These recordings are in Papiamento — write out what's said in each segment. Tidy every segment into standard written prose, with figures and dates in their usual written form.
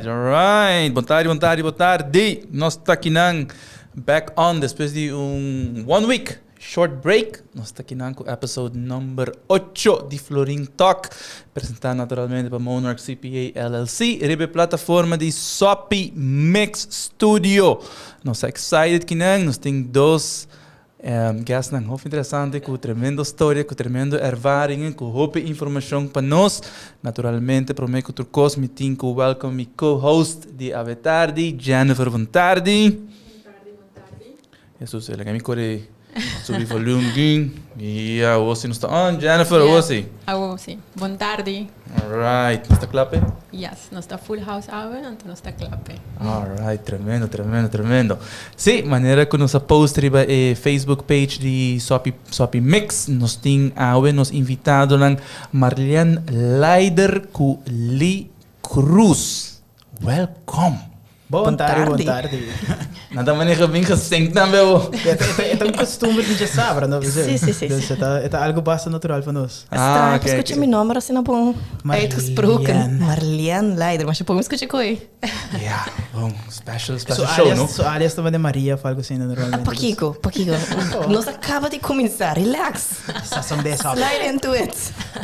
Alright. Bon tardi, bon tardi, bon tardi. Nos ta akinan back on despues di un one week short break. Nos ta akinan ku episode number ocho di Florin Talk. Presenta naturalmente pa Monarch CPA LLC riba e plataforma di Soppy Mix Studio. Nos ta excited kinan. Nos tin dos Guestnan hopi interesante ku tremendo storia, ku tremendo ervaringen, ku hopi informashon pa nos. Naturalmente promé ku tur kos mi tin ku welcome mi co-host di awe tardi, Jennifer. Bon tardi. Bon tardi, bon tardi. Hesus, e laga mi kore subi volume gin. Ya, awor si nos ta on. Jennifer, awor si. Awor si. Bon tardi. Alright, nos ta kla p'e? Yes, nos ta full house awe, anto nos ta kla p'e. Alright, tremendo, tremendo, tremendo. Sí, manera ku nos a post riba e Facebook page di Sopi Sopi Mix, nos tin awe nos invitadonan Marlene Leider ku Lee Cruz. Welcome! Bon tardi, bon tardi. Nan ta maneha bien gezinkt tambe bo. E ta un costumber di djasabra, no? Sí, sí, sí. Dus e ta algo basta natural pa nos. Ah, ok. Scucha mi nomber asina bon uitgesproken. Marlien Leider. Maar je pon scucha koe. Ja, bon. Special, special show, no? Su alias ta de Maria of algo asina normalmente. Pakiko, pakiko. Nos a caba di cuminsa. Relax. Sa son bes op. Slide into it.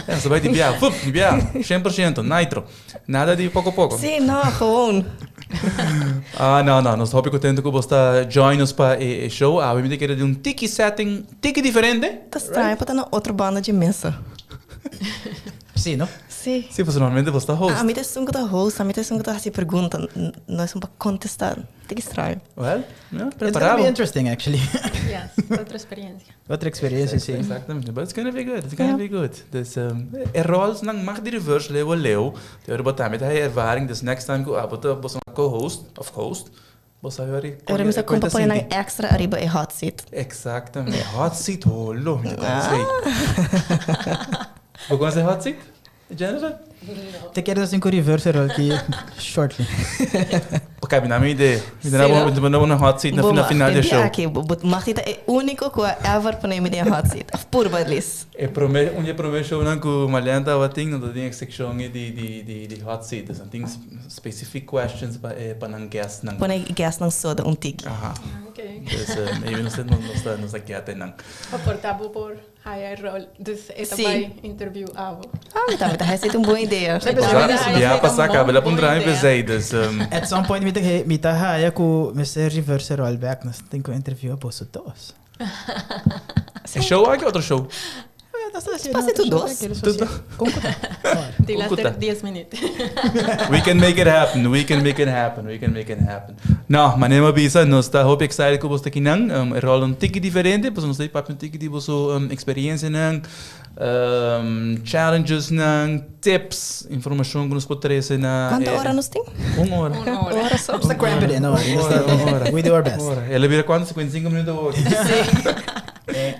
Ja, se bai di bia. Fup, di bia. 100%. Nitro. Nada di poco poco. Sí, no, gewoon. Ah, no, no, nos hopi contento cu bos ta join nos pa e show. Awe mi ta kere di un tiki setting, tiki diferente. Ta straño pa ta na otro banda dje mesa. Sí, no? Sí. Sí, pasobra normalmente bos ta host. Ami ta esun cu ta host, ami ta esun cu ta haci pregunta, no esun pa contesta. Tiki straño. Well, ja, It's gonna prepara be bo. interesting actually. Yes, otro experiencia. Otro experiencia, sí. Exactamente. But it's gonna be good. It's gonna be good. Dus e roles nan mag di reverse leu a leu. Te ora bo tambe ta haya ervaring. Dus next time ku abo ta boso co-host of host, bo sa weri kon Ora mi sa kon kon ta pa pone nan sinti. extra ariba e hot seat. Exactamente. Hot seat holo. Mi ta konosé. Bo konosé hot seat? Jennifer? Te kere nos tin ku reverse rol ki shortly. Ok, mi na mi idea. Mi na bo mi na bo na hot seat na Bo na mag final den di show. aki, bo mag di ta e úniko ku a ever pone mi den hot seat. Of purba at least. E prome un di e prome shownan ku Marlene tabatin, nan tabatin e sekshon di di di di hot seat. Dus nan tin specific questions pa e pa nan guestnan. Pone e guestnan soda un tiki. Aha. Ok. Dus maybe nos nos ta nos ta get einan. Pa por ta bo por Haya e rol, dus e ta bai interview abo. Ah, mi tambe ta hasi un bon idea. Ya pasa caba, el a puntra mi p'esei, dus. At some point mi ta mi ta haya cu mester reverse e rol back, nos tin cu interview a boso dos. E show aki otro show? Pasa tu dos. Con cu ta? Di laster dies minuut. We can make it happen, we can make it happen, we can make it happen. No, manera mi a bisa, nos ta hopi excited cu boso ta akinan. E rol ta un tiki diferente, pasobra nos ta papia un tiki di boso experiencianan, challengesnan, tips, informacion cu nos por trece na e. Cuanto ora nos tin? Un ora. Un ora. Un ora so. Nos ta cramp it in, no worry. Un ora, un ora. We do our best. Un ora. El a bira cuanto? 55 minuut awor. Sí.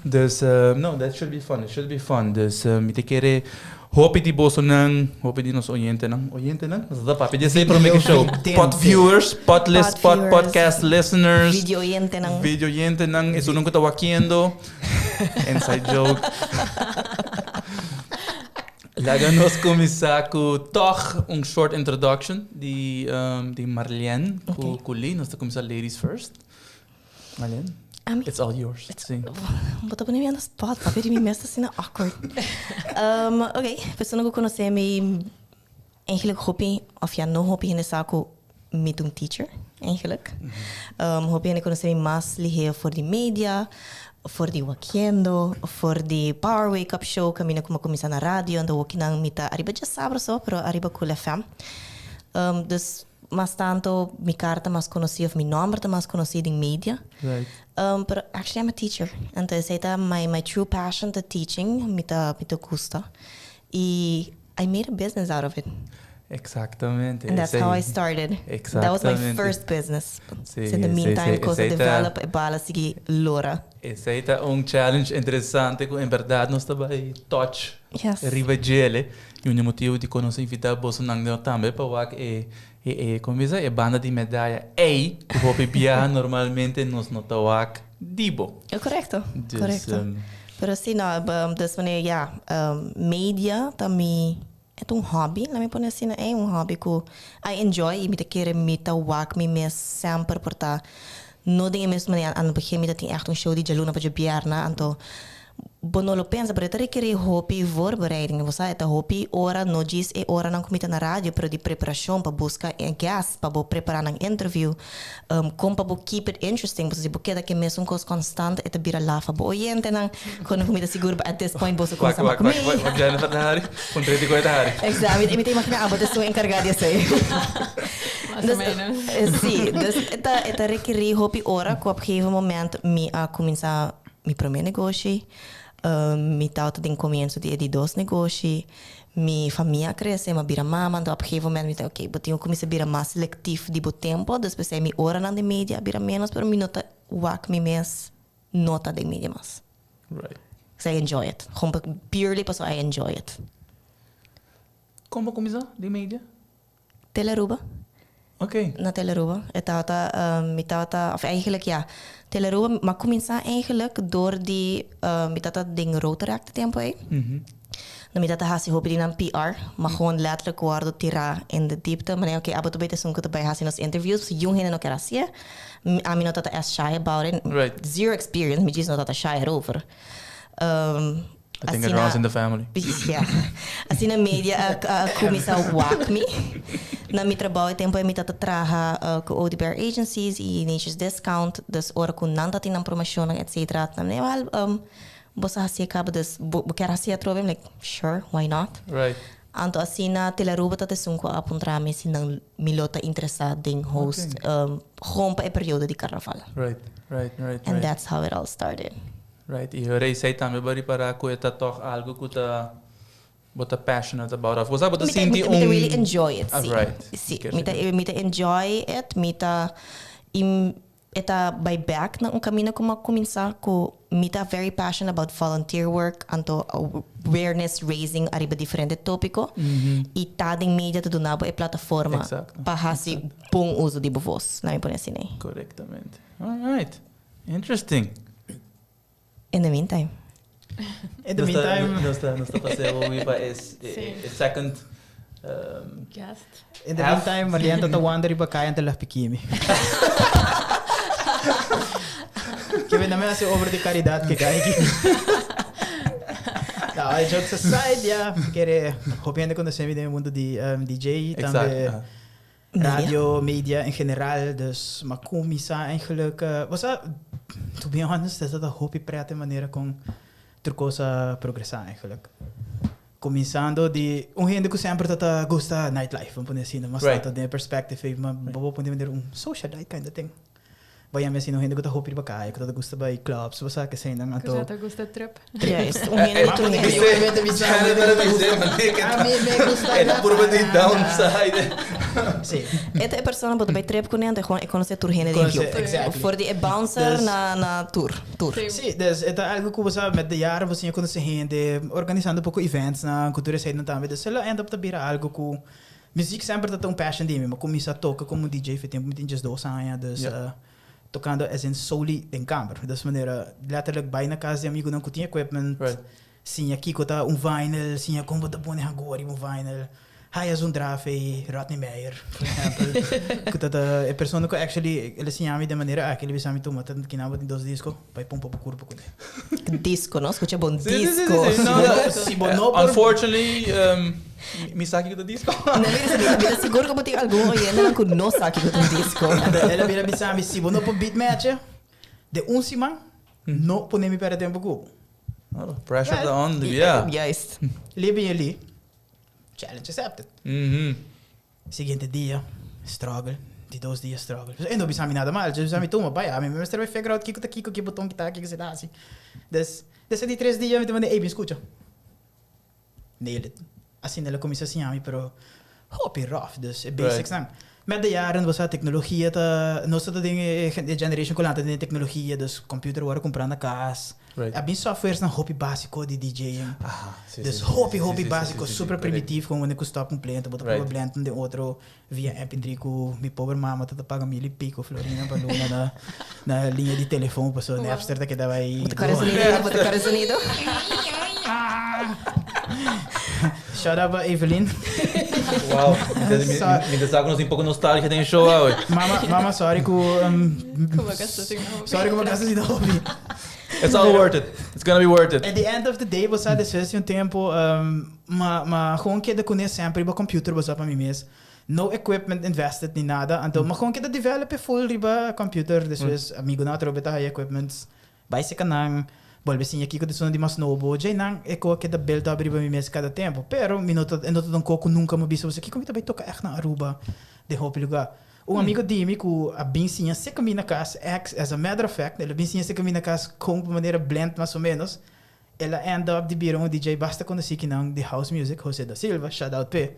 Dus, no, that should be fun, it should be fun. Dus, mi ta kere. Hopi di bosonan, hopi di nos oyentenan, oyentenan? Nos ta papia di esei prome ki show. Pod viewers, pod lis, pod podcast listeners. Video oyentenan. Video oyentenan, esunnan ku ta wakiendo. Inside joke. Laga nos kuminsá ku tòg un short introduction di di Marlene ku ku Lee. Nos ta kuminsá ladies first. Marlene, Ami? it's all yours. Sí. Bo ta pone mi on the spot, papia di mi mes ta asina awkward. Um, ok, persona ku konosé mi eigenlijk hopi, of ja no hopi hende sa ku mi ta un teacher, eigenlijk. Um, hopi hende konosé mi mas lihé for di media, for di Wakiendo, for di Power Wake Up Show kaminda ku mi a kuminsá na radio, anto wokinan mi ta ariba djasabra so, pero ariba Cool FM. Um, dus Mas tanto mi cara ta mas conoci of mi nomber ta mas conoci den media. Right. Pero actually I'm a teacher. Anto esey ta my my true passion ta teaching. Mi ta mi ta gusta. Y I made a business out of it. Exactamente. And that's how I started. Exactamente. That was my first business. Sí, So in the meantime cos a develop e bala sigui lora. Esey ta un challenge interesante cu en berdad nos ta bay touch Yes. riba djele. Y un motibo dicon nos a invita bosonan tambe pa wak e e e como bisa e banda di medaya ey cu hopi biaha normalmente nos no ta wak di bo. E corecto, Dus, corecto. Pero si no, dus wanneer ja, media ta mi. E ta un hobby, laat mi pone asina ei, un hobby ku I enjoy i mi ta kere mi ta wak mi mes semper por ta no den e mes manera. Aan het begin mi ta tin ègt un show di djaluna pa djabièrnè, anto bo no lo pensa pero e ta rekerí hopi voorbereiding. Bo sa e ta hopi ora, no djis e oranan ku mi ta na radio, pero di preparashon pa buska e guest, pa bo prepará nan interview, kon pa bo keep it interesting, pasobra si bo keda ku e mesun kos konstant e ta bira lafa bo oyentenan. Kono ku mi ta sigur at this point boso Wak, kuminsá wak, mak wak, mi. wak, wak Jennifer ta hari. Puntra di koe ta hari. Exacto. Mi ta imaginá abo ta esun enkargá di esei. Mas o Dus, menos. sí, dus e ta, e ta rekerí hopi ora ku op gegeven moment mi a kuminsá mi promé negoshi. Mi tabata den komienso di e di dos negoshi. Mi famia a krese, mi a bira mama, anto op gegeven moment mi ta oké, bo tin ku kuminsá bira mas selektief di bo tempu. Dus p'esei mi oranan den media a bira ménos, pero mi no ta wak mi mes no ta den media mas. Right. Because I enjoy it. Gewoon pa purely pasobra I enjoy it. Kon bo kuminsá den media? Telearuba. Ok. Na Telearuba. E tabata, mi tabata, of eigenlijk ja, Telearuba, m'a kuminsá eigenlijk door di, mi tabata den Rotaract e tempu ei. No mi tabata hasi hopi di nan PR, ma gewoon letterlijk wòrdu tirá in de diepte. Manera oké, abo ta bay ta esun ku ta bay hasi nos interviews, pasobra yun hende no ker hasié. Ami no tabata es shy about it. Right. Zero experience, mi djis no tabata shy erover. I think it runs in the family. Ja. Asina media a a kuminsá wak mi. Na mi trabou e tempu ei mi tabata traha ku Oduber Agencies i Nature's Discount, dus ora ku nan tabatin nan promoshonnan etcetera, nan a wèl Bo sa hacié caba dus bo bo kier hacié atrobe? I'm like, sure, why not? Right. Anto asina Telearuba ta esun cu a puntra mi si nan mi lo ta interesa den host Okay. gewoon pa e periodo di carnaval. Right, right, right, And right. that's how it all started. Right, y ora esey tambe bo a ripara cu e ta toch algo cu ta bo ta passionate about of bo sa bo ta Mi ta sinti mi ta mi ta un really enjoy it, Ah, si. right. Si, Kier mi ta sigur. mi ta enjoy it, mi ta y E ta bai bek na un kaminda ku mi a kuminsá ku mi ta very passionate about volunteer work anto awareness raising ariba diferente tópiko i ta den media ta duna bo e plataforma pa hasi bon uso di bo vos, laat mi pone asina ei. Korektamente. Alright. Interesting. In the meantime. In the meantime. Nos ta nos ta pasea hopi pa e e second Guest. In the meantime, Marlene ta wanda riba kaya ante laf pikimi. Ke men me hace obra de caridad ke kai aki. No, jokes aside, ja, kere hopi hende conoce mi den e mundo di DJ, tambe Radio, media en general, dus m'a cuminsa eigenlijk, osea, to be honest, esaki ta hopi pret e manera con tur cos a progresa eigenlijk. Cuminsando di un hende cu semper ta ta gusta nightlife, bo pone asina, mas tanto den e perspective ey, ma bo por pone manera un socialite kind of thing. Bo yama asina un hende ku ta hopi riba kaya, ku ta gusta bai clubs, bo sa keseinan anto. Ku sa ta gusta trip. Juist, un hende Ma tur pone hende. mi ta bisa, A mi me gusta E ta purba di downside. Si. E ta e persona bo ta bai trip kuné anto e konosé tur hende den club. Exactly. For di e bouncer na na tur, tur. Si, dus e ta algu ku bo sa met de jaren bo siña konosé hende, organisando poko eventsnan ku tur eseinan tambe, dus e lo end up ta bira algu ku Muziek semper ta ta un passion di mi. Mi a cuminsa toca como un DJ for tempo mi tin diesdos aña, dus tocando as in solely den kamer. Dus manera letterlijk bay na cas di amigonan cu tin equipment, siña kico ta un vinyl, siña con bo ta pone hangoa riba un vinyl, haya zo'n draaf ey, Rodney Meyer, por ehempel, cu ta ta e persona cu actually el a siña mi den manera aki, el a bisa mi tuma ta kina bo tin dos disco, bay pompa bo curpa cune. Disco, no? Scucha bon Sí, sí, sí, disco. sí, sí. No, no. Si bo no por Unfortunately, mi sa kiko ta disco. No, mira, mi ta sigur ku bo tin algun oyentenan ku no sa kiko ta un disco. El a bira bisa mi, si bo no por beat matcha den un siman, no pone mi perde tempo ku bo. Oh, pressure ta on, yeah. Juist. Libi en li, challenge accepted. Siguiente dia, struggle. Di dos dia, struggle. E no bisa mi nada mal. Dje bisa mi tuma, bai, ami mester bai figure out kiko ta kiko, ki boton ki ta, kiko si ta hasi. Des, des e di tres dia mi ta manda, ey, bin skucha. Nailed it. Asina el a kuminsá siña mi, pero hopi rough. Dus e basics nan. Met de jaren, bo sa, teknologia ta, nos ta den e generation ku lanta den e teknologia, dus computer wòrdu kumprá na kas. A bin softwares nan hopi básiko di DJing. Dus hopi, hopi básiko, super primitief, kon wanneer ku stop un play, anto bo ta proba blend un den otro via mp3 ku mi pober mama ta ta paga mil i piko florina pa luna na na liña di telefon pasobra Napster ta keda bai Bo ta kore sonido, bo ta kore sonido. Shout out pa Evelyn. Wow, mi ta sa ku nos tin poko nostalgia den e show awe. Mama, mama sorry ku Ku bo gasta asina hopi. Sorry ku bo gasta asina hopi. It's all worth it. It's gonna be worth it. At the end of the day, bo sa despues di un tempo, ma ma gewoon keda kuné semper riba computer bo sa pa mi mes. No equipment invested ni nada. Anto ma gewoon keda develop e full riba computer. Despues amigonan atrobe ta haya equipments. Bai seka nan, bolbe siña kiko ta sona di mas nobo. Djei nan e ko a keda build up riba mi mes kada tempu. Pero mi no ta, e no ta un ko ku nunka mi a bisa bo kiko mi ta bai toka ègt na Aruba den hopi lugá. Un amigo di mi ku a bin siña seka mi na kas, ex, as a matter of fact, el a bin siña seka mi na kas kon pa manera blend mas o menos. El a end up di bira un DJ basta konosí kinan di house music, Jose da Silva, shout out p'e.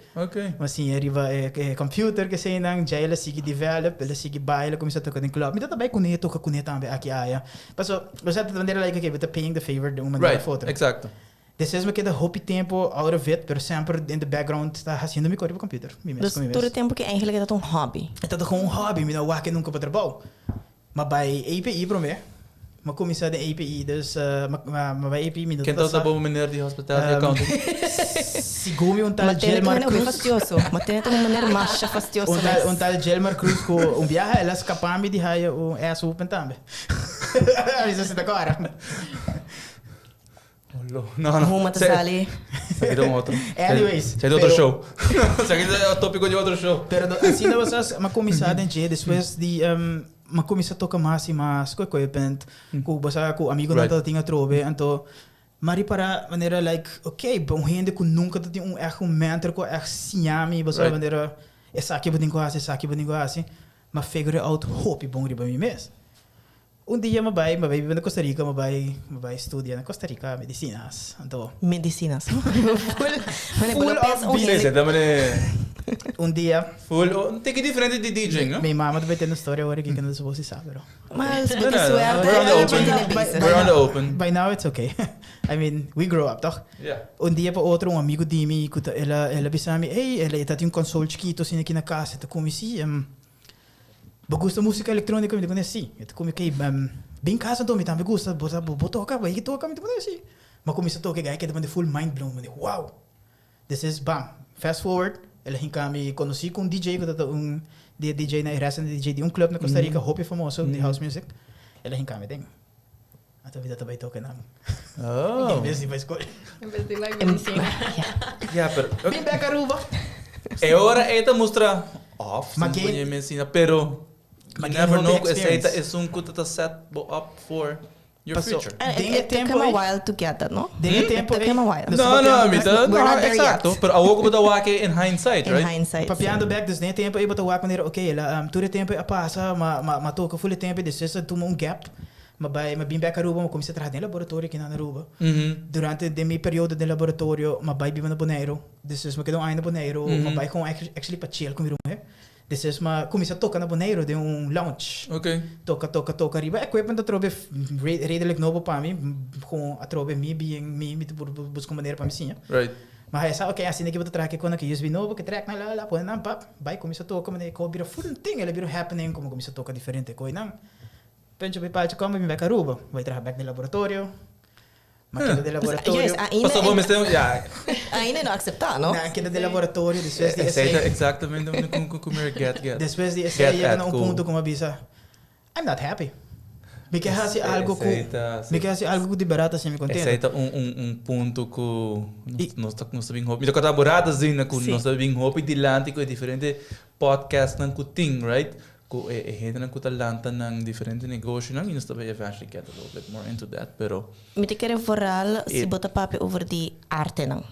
Mi a siña riba e computer keseinan, djei el a sigui develop, el a sigui bai, el a kuminsá toka den club. Mi ta bai kuné, toka kuné tambe aki aya. Paso, bo sa ta manera like oke, bo ta paying the favor den un manera of otro. Right, exacto. Despues mi a keda hopi tempo out of it, pero semper in the background ta hasiendo mi kos riba computer, mi mes Dus ku mi mes. tur e tempu ki eigenlijk e ta un hobby. E ta un hobby, mi no a wak e nunka pa trabou. M'a bai API promé. M'a kuminsá den API, dus m'a bai API mi no Ken ta tabata sa. bo meneer di hospitality accounting? Segun mi un tal Ma tene Gilmar ta un Cruz. fastioso. Ma tene ta un meneer masha fastioso Un tal, mes. un tal Gilmar Cruz ku un biaha el a skapá mi di haya un ass whooping tambe. Mi sa si ta kòrda. No, no. Huma ta sali. Esaki ta un otro. Anyways. Esaki ta otro show. Esaki ta tópiko di otro show. Pero asina bo sa, m'a kuminsá den dje despues di m'a kuminsá toka mas i mas ku equipment, ku bo sa ku amigunan ta tin atrobe, anto m'a ripará manera like ok, un hende ku nunka ta tin un ègt un mentor ku a ègt siña mi, bo sa manera esaki bo tin ku hasi, esaki bo tin ku hasi, m'a figure out hopi bon riba mi mes. Un dia mi bai, mi bai biba na Costa Rica, mi bai, mi bai studia na Costa Rica medicinas, anto. Medicinas. Full, mane Full bo lo pensa of un Sí, hende. sí, ta mane. Un dia. Full, un tiki diferente di DJing, no? Mi mama ta bai tende storia awor aki, ke no ta supos di sa, pero. Maar si bo No, tin no, suerte, we're on the bo open. tene bezig. We're on the open. By now it's okay. I mean, we grow up, toch? Yeah. Un dia pa otro un amigo di mi ku ta, el a, el a bisa mi, ey, el a, e ta tin un console chikito asina aki na cas, e ta kumi si, Bo gusta música electrónica? Mi ta pone sí. Mi ta come ok, bin casa anto mi tambe gusta, bo sa bo toca, bo yega toca? Mi ta pone sí. Mi a cuminsa toca e guy keda manda full mind blown, mi di wow! This is bam! Fast forward, el a hinca mi conoci cu un DJ cu ta un di e DJ na e resident DJ di un club na Costa Rica hopi famoso di house music, el a hinca mi den. Anto mi ta bai toca nan. Oh. En bes di bai school. En bes di bai medicina. Ja, pero... Bin bek Aruba. E ora e ta mustra off, Ma sin geen- ponye medicina, pero Ma you geen never hopi know ku esei ta experience. esun ku ta ta set bo up for your Paso- future. And Den it, e it took tempo him a ei- while to get that, no? Den e tempo It took him a while. Dus No, no, mi ta, We're no, not there exacto. yet. Pero awor ku bo ta wak in hindsight, In right? hindsight. Papiando bek, dus den e tempo ei bo ta wak manera, ok, el a, tur e tempo ei a pasa, ma, ma, ma toca full e tempo ei, despues a tuma un gap. Mi bai, mi bin bek Aruba, mi kuminsá traha den laboratorio aki na Aruba. Durante den mi periodo den laboratorio, mi bai biba na Boneiru. Despues mi keda un aña na Boneiru, mi bai kon actually pa chill ku mi ruman. Despues mi kuminsá toka na Boneiru den un lounge. Toka, toka, toka riba equipment atrobe redelijk nobo pa mi. Kon atrobe mi bien mi, mi ta buska un manera pa mi siña. Mi a haya sa, ok, asina ke bo ta traha ke kona ke USB nobo, ke trek nan, la, la, pone nan, pap, bai kuminsá toka manera e bira full un ting, el a bira un happening, komo kuminsá toka diferente koinan. Pencho bai palchi kom bai bin bek Aruba. Bai traha bek den laboratorio. Ma keda den laboratorio. Juist, ainda Pasobra bo mester, ja. Ainda no acepta, no? Na keda den laboratorio despues di Esei esei. ta exactamente unda ku ku mi get get. Despues di esei Get yega at na un ku. punto ku mi a bisa, I'm not happy. Mi ke hasi algo ku, Esei ta, mi ke hasi algo ku di bèrdat ta hasi mi kontento. Esei ta un un un punto ku nos nos ta nos ta bin hopi. Mi ta kòrda bo rato asina ku nos ta bin hopi dilanti ku e diferente podcastnan ku tin, right? Ku e e hendenan ku ta lanta nan diferente negoshonan i nos ta bay eventually get a little bit more into that, pero. Mi ta kere vooral si E. bo ta papia over di artenan.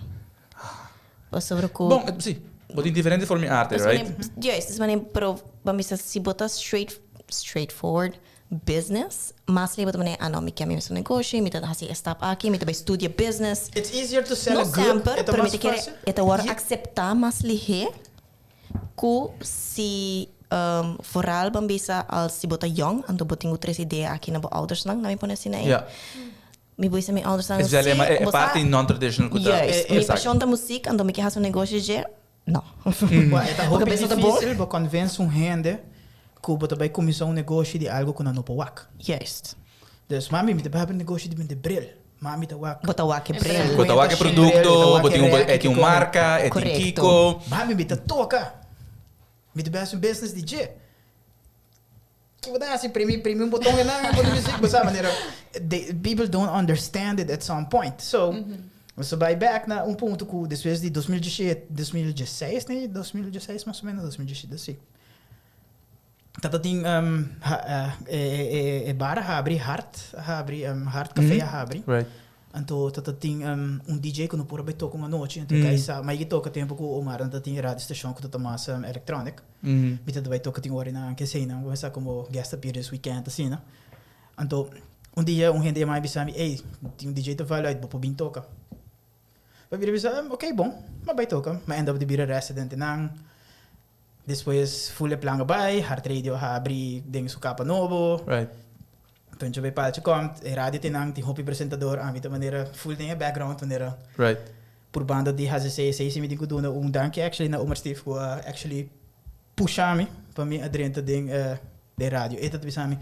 Pasobra ku. Bon, si, bo tin diferente forma di arte, Dus right? wanneer, juist, dus wanneer, pero bo mester si bo ta straight, straightforward business, mas lei bo ta manera, ah no, mi ke mi mes un negoshi, mi ta hasi e stap aki, mi ta bay studia business. It's easier to sell No a good, semper, e ta pero mi mas ta kere fácil. e ta wòrdu akseptá mas lihé Ku si vooral ban bisa al si bo ta yong anto bo tin ku tres idea aki na bo oudersnan, na mi pone asina ei. Ja. Mi bo bisa mi oudersnan Especial si e e bo sa parti non-traditional ku ta. Juist, mi Exacto. pashon ta muziek anto mi ke hasi un negoshi dje, no. Bo e ta Bo hopi kabes no ta bon. difícil bo convince un hende ku bo ta bai kuminsá un negoshi di algo ku nan no por wak. Juist. Dus mami mi ta bai habri negoshi di bende bril. Ma mi ta wak. Bo ta wak e bril. Bo ta wak e produkto, bo tin un, e tin un marka, e tin kiko. Mami mi ta toka. Mi ta bes un business di dje. Ki bo ta hasi? Primi primi un boton enan, pone muziek. Bo sa manera they people don't understand it at some point. So nos ta bai bek na un punto ku despues di 2017, 2016 nee, 2016 mas o menos, 2017 si. Tata tin e bar a habri, Hart a habri, Hart Café a habri. Anto tata tin un DJ ku no por a bai toka un anochi, anto e kai sa, ma e toka tempu ku Omar nan ta tin e radio station ku ta ta mas electronic. Mi tata bai toka tin ora nan ke eseinan, bo mester sa komo guest appearance weekend asina. Anto un dia un hende yama mi bisa mi, ey, tin un DJ ta val uit, bo por bin toka. Mi a bira bisa, ok bon, mi a bai toka. Mi a end up di bira resident nan. Despues full e plan a bai, Hart Radio a habri den su capa nobo. Right. Toncho bay palchi komt, e radio tin nan, tin hopi presentador, ami ta manera full den e background, manera Right. purbando di haci esey, esey si mi tin cu duna un danki actually na Omar Steve cu a actually pusha mi pa mi a drenta den e Den radio e ta bisa mi,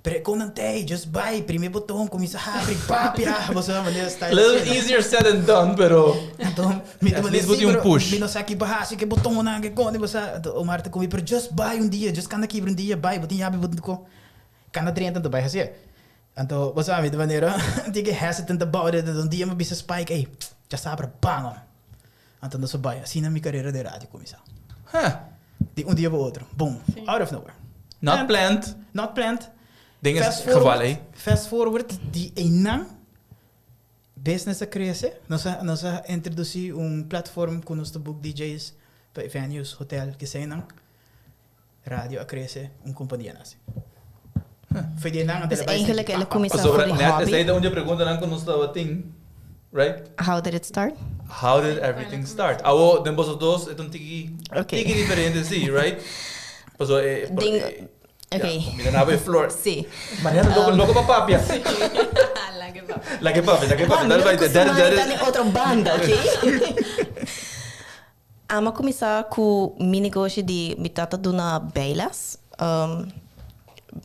pero e kon nan tei, just bai, primi e boton, kuminsá habri, papia, bo sa manera style Little asina. easier said than done, pero Anto mi ta at manera least bo si, tin un pero push. mi no sa ki bo hasi ku e botonnan, ke kon, bo sa. Anto Omar ta ku mi, pero just bai un dia, just kanda kibra un dia, bai, bo tin yabi, bo tin kon. Kanda drenta anto bai hasié. Anto bo sa mi ta manera tin ke hesitant about it, anto un dia mi bisa Spike, ey, djasabra bam! Anto nos a bai. Asina mi carera den radio cuminsa. Huh. Di un dia pa otro. Boom. Out of nowhere. Not planned. Not planned. Den e Fast geval forward, ey. Fast forward di eynan business a crece. Nos a nos a introduci un platform cu nos ta book DJ's pa venues, hotel, keseynan. Radio a crece, un compania nace. Foi di nan Dus eigenlijk el a cuminsa Pasobra for di net hobby. esey ta un di e preguntanan cu nos tabatin, right? How did it start? How did everything start? Awo den boso dos e ta un tiki Okay. tiki diferente si, right? Pasobra e por Den e ok. ya, mi ta naba e flor. Si. Mariana loco loco pa papia. Laga e papia. Laga e papia, laga e Juan, papia. mi Dale no bai, ta dale custumá dale. di ta den otro banda, ok? Ami a kuminsá ku mi negoshi di mi tata duna bijles.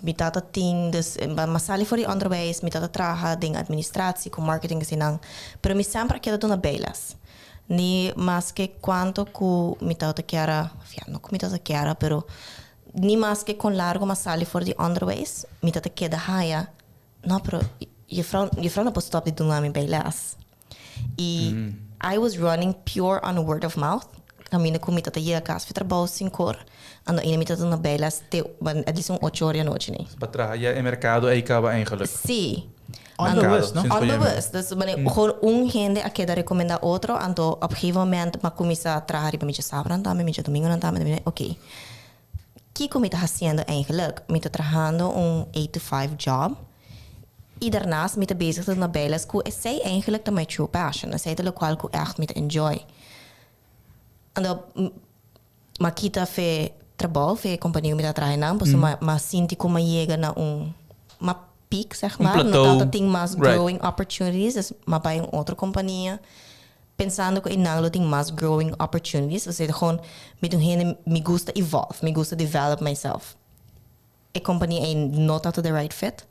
Mi tata tin dus mi a sali for di onderwijs, mi tata traha den administratie ku marketing asina, pero mi semper a keda duna bijles. Ni maske kuantu ku mi tata kier a, of ja, no ku mi tata kier a, pero ni maske kon largu mi a sali for di onderwijs, mi tata keda haya, no pero juffrouw, juffrouw no por stòp di duna mi bijles. Y I was running pure on word of mouth. Caminda cu mi tata yega cas fi trabao cincor, ando ainda mi tata no bay las te, at least un ocho or di anochi ni. Pa traha ya e mercado ey caba eigenlijk. Sí. Onbewust, no? Onbewust. Dus wanneer gewoon un hende a keda recomenda otro, anto op gegeven moment m'a cuminsa traha riba mi djasabanan tambe, mi djadomingonan tambe, mi oké, kico mi ta haciendo eigenlijk? Mi ta trahando un eight to five job Y daarnaast mi ta bezig ta duna bijles cu esey eigenlijk ta my true passion. Esey ta locual cu echt mi ta enjoy. Anto m'a kita fe trabou, fe compania cu mi ta traha nan, pasobra m'a sinti cu m'a yega na un, m'a peak zeg maar. No tanta tin mas growing opportunities, dus m'a bay un otro compania pensando cu eynan lo tin mas growing opportunities. Pasobra gewoon mi ta un hende, mi gusta evolve, mi gusta develop myself. E compania ei no tabata the right fit.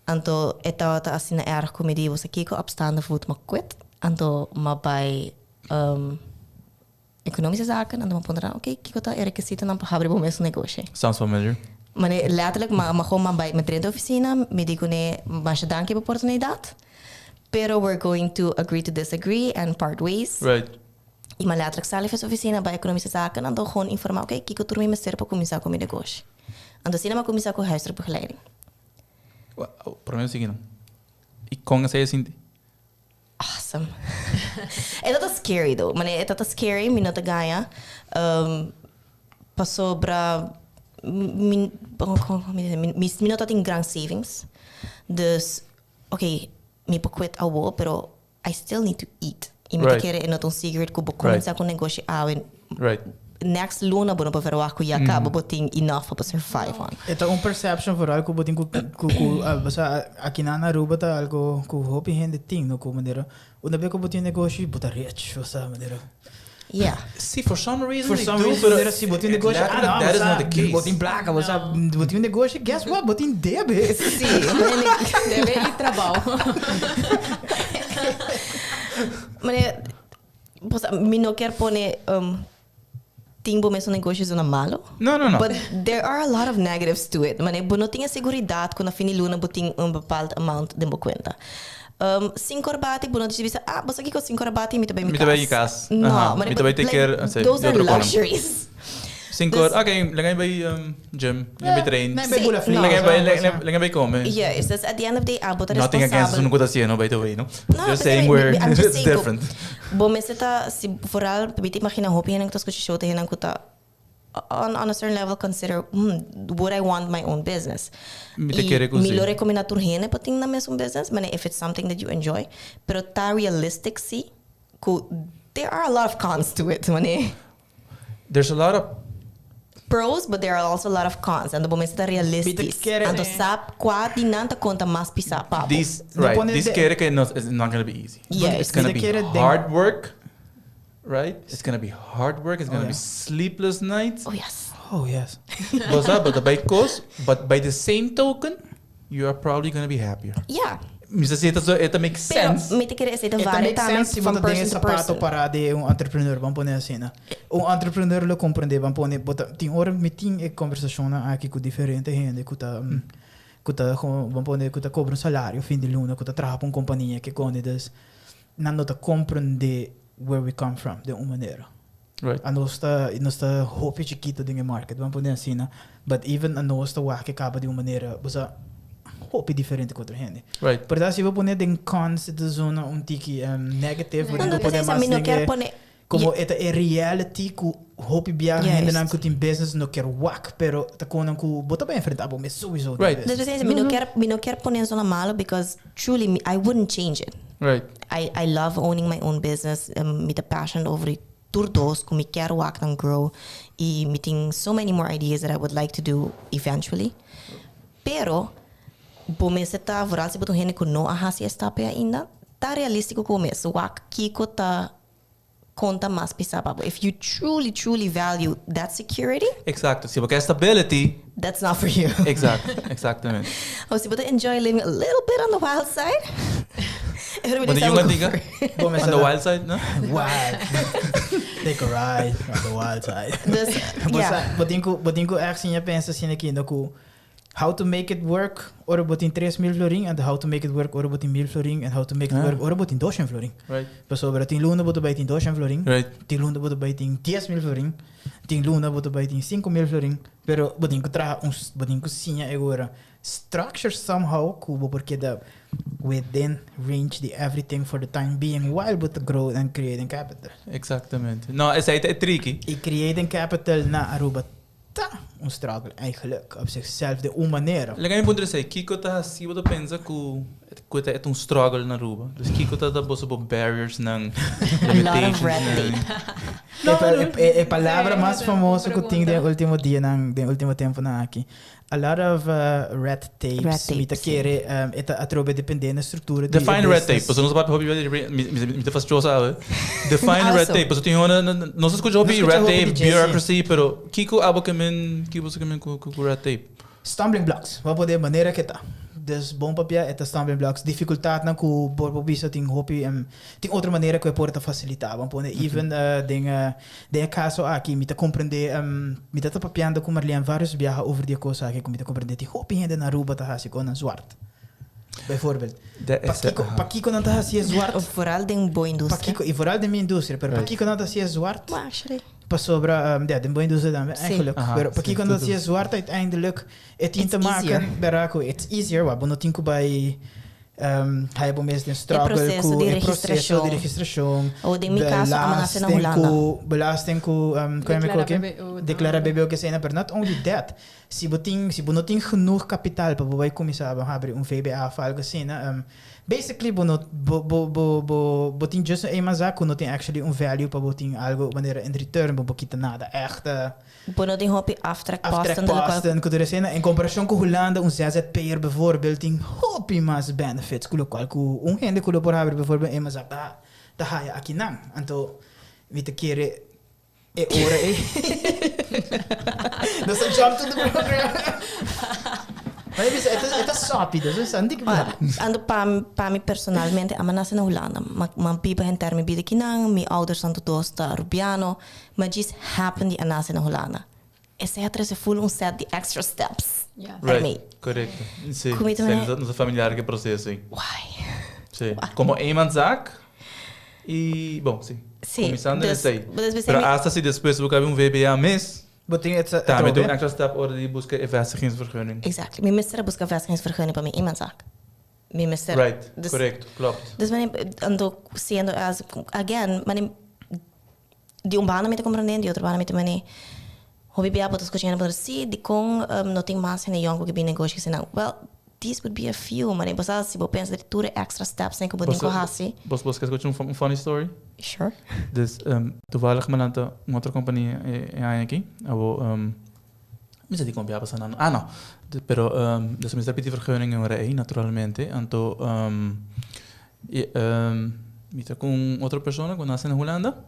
Anto e tabata asina erg cu mi di, bo sa kico, op staande voet m'a quit. Anto m'a bay economische zaken, anto m'a puntra nan, ok, kico ta e requisitonan pa habri bo mes un negoshi? Sounds familiar. Mane letterlijk m'a m'a gewoon m'a bay m'a drenta oficina, mi di cune, masha danki pa oportunidad, pero we're going to agree to disagree and part ways. Right. I m'a letterlijk sali for su oficina bay economische zaken, anto gewoon informa, ok, kico tur mi mester pa cuminsa cu mi negoshi? Anto asina m'a kuminsá ku huiswerkbegeleiding. Promé sigui nan. I kon esei a sinti? Awesome. E tabata scary though. Manera e tabata scary, mi no ta gaña. Pasobra mi, mi no tabatin gran savings. Dus, oké, mi por quit awo, pero I still need to eat. I mi ta kere e no ta un secret ku bo kuminsá ku negoshi awe. Next luna bo no por verwagt ku ya kaba bo tin enough pa bo survive on. E ta un perception vooral ku bo tin ku ku ku osea aki na Aruba ta algo ku hopi hende tin no ku manera una bes ku bo tin negoshi bo ta rich osea manera. Yeah. Si for some reason For they some do reason pero manera si bo tin negoshi ah no that is not the case. bo tin plaka bo sa bo tin un negoshi guess what bo tin debe. Si. Debe y trabao. Mi no kier pone tin bo mesun negoshi zona malo. No, no, no. But there are a lot of negatives to it. Mane bo no tin e seguridad cu na fin di luna bo tin un bepaald amount den bo cuenta. Sin corbati bo no dici bisa, ah, bo sa kico sin corbati mi ta bay mi Mi ta bay mi cas. No, Aha. mane Mi ta bay take care, like, así, those di are otro konan. luxuries. Sin cor, ok, laga mi bay gym, laga mi bay train. Nee, bay bula Sí, no. Laga mi bay, flies. laga mi bay come. Juist, dus at the end of the day, abo ta Nothing against responsabel. esun cu ta haciendo, by the way, no? No, Just pero saying we're, I'm just it's saying ku different. Bo mester ta, si vooral, mi ta imagina hopi hende ku ta skucha show ta hendenan ku ta on a certain level consider, would I want my own business? Mi ta I kere ku mi si. lo rekomendá tur hende pa tin nan mesun business, mane if it's something that you enjoy, pero ta realistic si ku there are a lot of cons to it, mane. There's a lot of pros, but there are also a lot of cons. Anto bo mester ta realistisch. kere- Anto sa kua di nan ta konta mas pisá pa bo. These, No right, pone these de- kere que no, it's not gonna be easy. Yes. It's gonna Mi ta be kere den- hard work, right? It's gonna be hard work. It's gonna Oh, be yeah. sleepless nights. Oh yes. Oh, yes. Bo sa, but by cos, but by the same token, you are probably gonna be happier. Yeah. Mi sa si e ta e ta make Pero sense. mi ta kere esei ta E ta varia make tambe sense si bo from ta den e person to sapato person. para di un entrepreneur, ban pone asina. Un entrepreneur lo comprende, ban pone, bo ta, tin ora mi tin e conversacionnan aki cu diferente hende cu ta, cu ta gewoon, ban pone, cu ta cobra un salario fin di luna, cu ta traha pa un compania ke koni, dus nan no ta comprende where we come from den un manera. Right. Anos ta, nos ta hopi chikito den e market, ban pone asina, but even anos ta wak e kaba di un manera, bo sa, hopi diferente ku otro hende. Right. Por si bo pone den cons e ta zona un tiki negative, bo No, tin no, ku pone p'esei mas mi no den kier e, pone komo e ta e reality ku hopi bia Juist. hendenan ku tin business no kier wak, pero ta konan ku bo ta bai enfrenta bo mes souiso den Right. Dus business. p'esei mi no kier, mi no kier pone zona malo because truly mi, I wouldn't change it. Right. I, I love owning my own business, mi ta passionate over di tur dos ku mi kier wak nan grow y mi tin so many more ideas that I would like to do eventually. Pero bo mester ta, vooral si bo ta un hende ku no a hasi e stap ei ainda, ta realistico ku bo mes. Wak kiko ta konta mas pisá pa bo. If you truly, truly value that security. Exacto. Si bo ke stability. That's not for you. Exacto, exactamente. O si bo ta enjoy living a little bit on the wild side. Bo ta yunga diga? On the wild side, no? Wild. Take a ride on the wild side. Dus, yeah. Bo tin ku, bo tin ku echt siña pensa asina aki, no ku how to make it work ora bo tin 3000 florin and how to make it work ora bo tin 1000 florin and how to make it work ora bo tin 200 florin. Right. Pasobra tin luna bo ta bai tin 200 florin. Right. Tin luna bo ta bai tin 10.000 florin. Tin luna bo ta bai tin 5000 florin. Pero bo tin ku traha un, bo tin ku siña e ora structure somehow ku bo por keda within range di everything for the time being while bo ta grow and creating capital. Exactamente. No, esei ta e triki. Y creating capital na Aruba Ta un struggle eigenlijk op zichzelf den un manera. Laga mi puntra esei, kiko ta hasi bo ta pensa ku ku ta un struggle na Aruba? Dus kiko ta ta boso bo barriers nan, A lot of limitations red nan? tape. E, e, e palabra Sí, mas esa famoso ku tin den pregunta. ultimo dianan, den ultimo temponan aki. A lot of red tapes. Red tape, Mi ta sí. kere um, e ta atrobe depende na structura di e Define red tape, business. pasobra nos a papia hopi di mi mi mi ta fastioso awe. Define red Also. tape, pasobra tin hende nos a skucha hopi Nos skucha red hopi tape, di dje, sí. bureaucracy, pero kiko abo ke men, kiko boso ke men ku ku ku red tape? Stumbling blocks, bo a pone manera ke ta. Dus bon papia e ta stumbling blocks, dificultadnan ku bo por bisa tin hopi tin otro manera ku e por ta facilita. Bo a pone even den den e caso aki mi ta comprende mi ta ta papiando ku Marlene varios biaha over di e cos aki ku mi ta comprende tin hopi hende na Aruba ta haci cosnan zwart. Bijvoorbeeld. Pakiko pakiko nan ta haci e zwart? Vooral den bo industria. Pakiko y vooral den mi industria, pero pakiko nan ta haci e zwart? Well, actually. Pasobra, ja, den bo industria tambe Sí. eigenlijk. Aha, Pero sí, pakiko nan ta tutu. haci e zwart uiteindelijk e tin It's te maken easier. bera ku it's easier, wa bo no tin ku bai haya bo mes den struggle proceso ku di e proceso di registracion. registracion. O den mi caso, a nace na Belasting Hulanda. ku, belasting ku, kon mi Declara koke? BBO Declara tambe. BBO ke esei, pero not only that. Si bo tin, si bo no tin genoeg kapitaal pa bo bai kuminsá bo habri un VBA of algo asina, basically bo no, bo, bo, bo, bo, bo tin just un eenmanszaak ku no tin actually un value pa bo tin algo manera in return, bo por kita nada echt. Bo no tin hopi aftrekposten de lokual. Aftrekposten ku tur esena. En komparashon ku Hulanda un ZZP'er bijvoorbeeld tin hopi mas benefits ku lokual ku un hende ku lo por habri bijvoorbeeld un eenmanszaak ta ta haya akinan. Anto mi ta kere E ora ei. Nos a jump to the program. Maar bisa, e ta sopi, dus e san di ki Ora, ando pa, pa mi personalmente, ami a nace na Hulanda. Ma, ma biba henter mi bida kinan, mi oudersnan tur dos ta Arubiano, ma djis happen di a nace na Hulanda. Esei a trece full un set di extra steps Yes. pa mi. Right, correcto. Sí, Ku mi ta sí, mane- nos ta familiar ku e proceso ei. Why? Sí. Como eenmanszaak y, bon, sí. Sí, Kuminsando dus- esei. dus besei Pero mi- hasta si despues bo kabi un VBA mes, Bo tin e Tambe ta un extra stap ora di buska e vestigingsvergunning. Exactly. Mi mester a buska vestigingsvergunning pa mi eenmanszaak. Mi mester. Right, Dus, correcto, klopt. dus wanneer, anto siendo as, again, wanneer, di un banda mi ta comprende, di otro banda mi ta mane, hopi bia bo ta scucha hende bo ta si, dicon um, no tin mas hende yong cu ke bin negoshi asina. Well, these would be a few, mane, bo sa si bo pensa di tur e extra steps nan cu bo tin cu haci. Bos bos ke scucha un funny story? Sure. Dus toevallig mi lanta un otro compania e aña aki. Abo mi sa di con bia pasa nan. Ah no. Pero dus mi ta pidi vergunning en ora ey naturalmente. Anto mi ta cu un otro persona cu nace na Hulanda.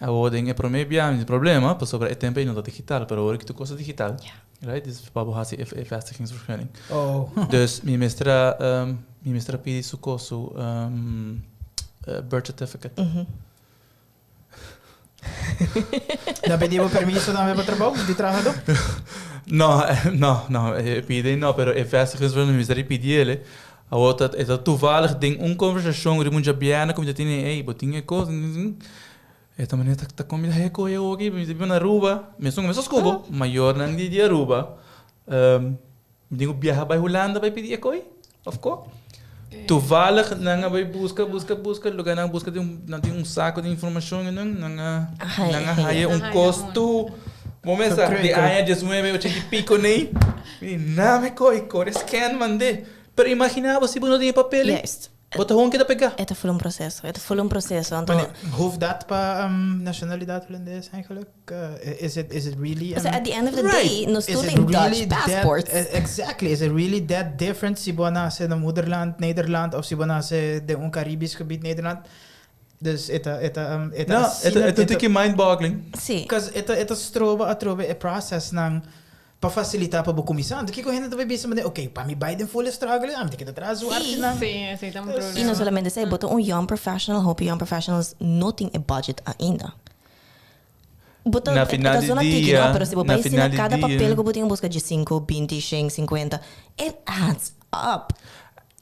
Abo den e prome bia mi tin problema pasobra e tempo ey no ta digital pero awor ki tur cos ta digital. Right? Dus pa bo hasi e vestigingsvergunning. Oh. Dus mi mester a, mi mester a pidi su kos, su birth certificate. Na pidi bo permiso tambe pa trabou di trahadó? No, no, no, e pidi no, pero e vestigingsvergunning mi mester a pidi ele. Awor ta, e ta toevallig den un conversacion riba un djabièrnè ku mi ta tene, ey, bo tin e kos? E ta manera ta comida heco e oki, mi ta biba na Aruba, mi esun cuminsa scubo, mayornan di di Aruba, mi tin cu biaha bay Hulanda bay pidi e coi, of co? Toevallig nan a bay busca, busca, busca, loke nan a busca tin un, nan tin un saco di informacion y nan, nan a, nan a haya un cos tu, bo mesa, di aña diesnuebe ochenta y pico ney, mi di, name coi, core scan mande, pero imagina bo si bo no tin e papel ey. Bo ta hon keda pegá. E ta full un proceso, e ta full un proceso. Anto. Wanneer hoeft dat pa nationalidad Hulandes eigenlijk? Is it, is it really? Pasobra at the end of the day, nos tur tin Dutch passports. Exactly, is it really that different si bo a nace na moederland Nederland of si bo a nace den un Caribisch gebied Nederland? Dus e ta, e ta, e ta No, e ta, e ta un e ta- tiki mind boggling. Sí. Because e ta, e ta stroba atrobe e processnan Pa facilita pa bo cuminsa. Anto kico hende ta bay bisa manera, ok, pa mi bay den full struggle, ami ta keda tras su artenan. Sí, esey ta un problema. Y no solamente esey, bo ta un young professional, hopi young professionals no tin e budget ainda. Bo ta, Na e final ta di zona tiki, dia, no, pero si bo na bay final asina di cada dia. papel cu bo tin busca di cinco, binti, shen, cincuenta, it adds up.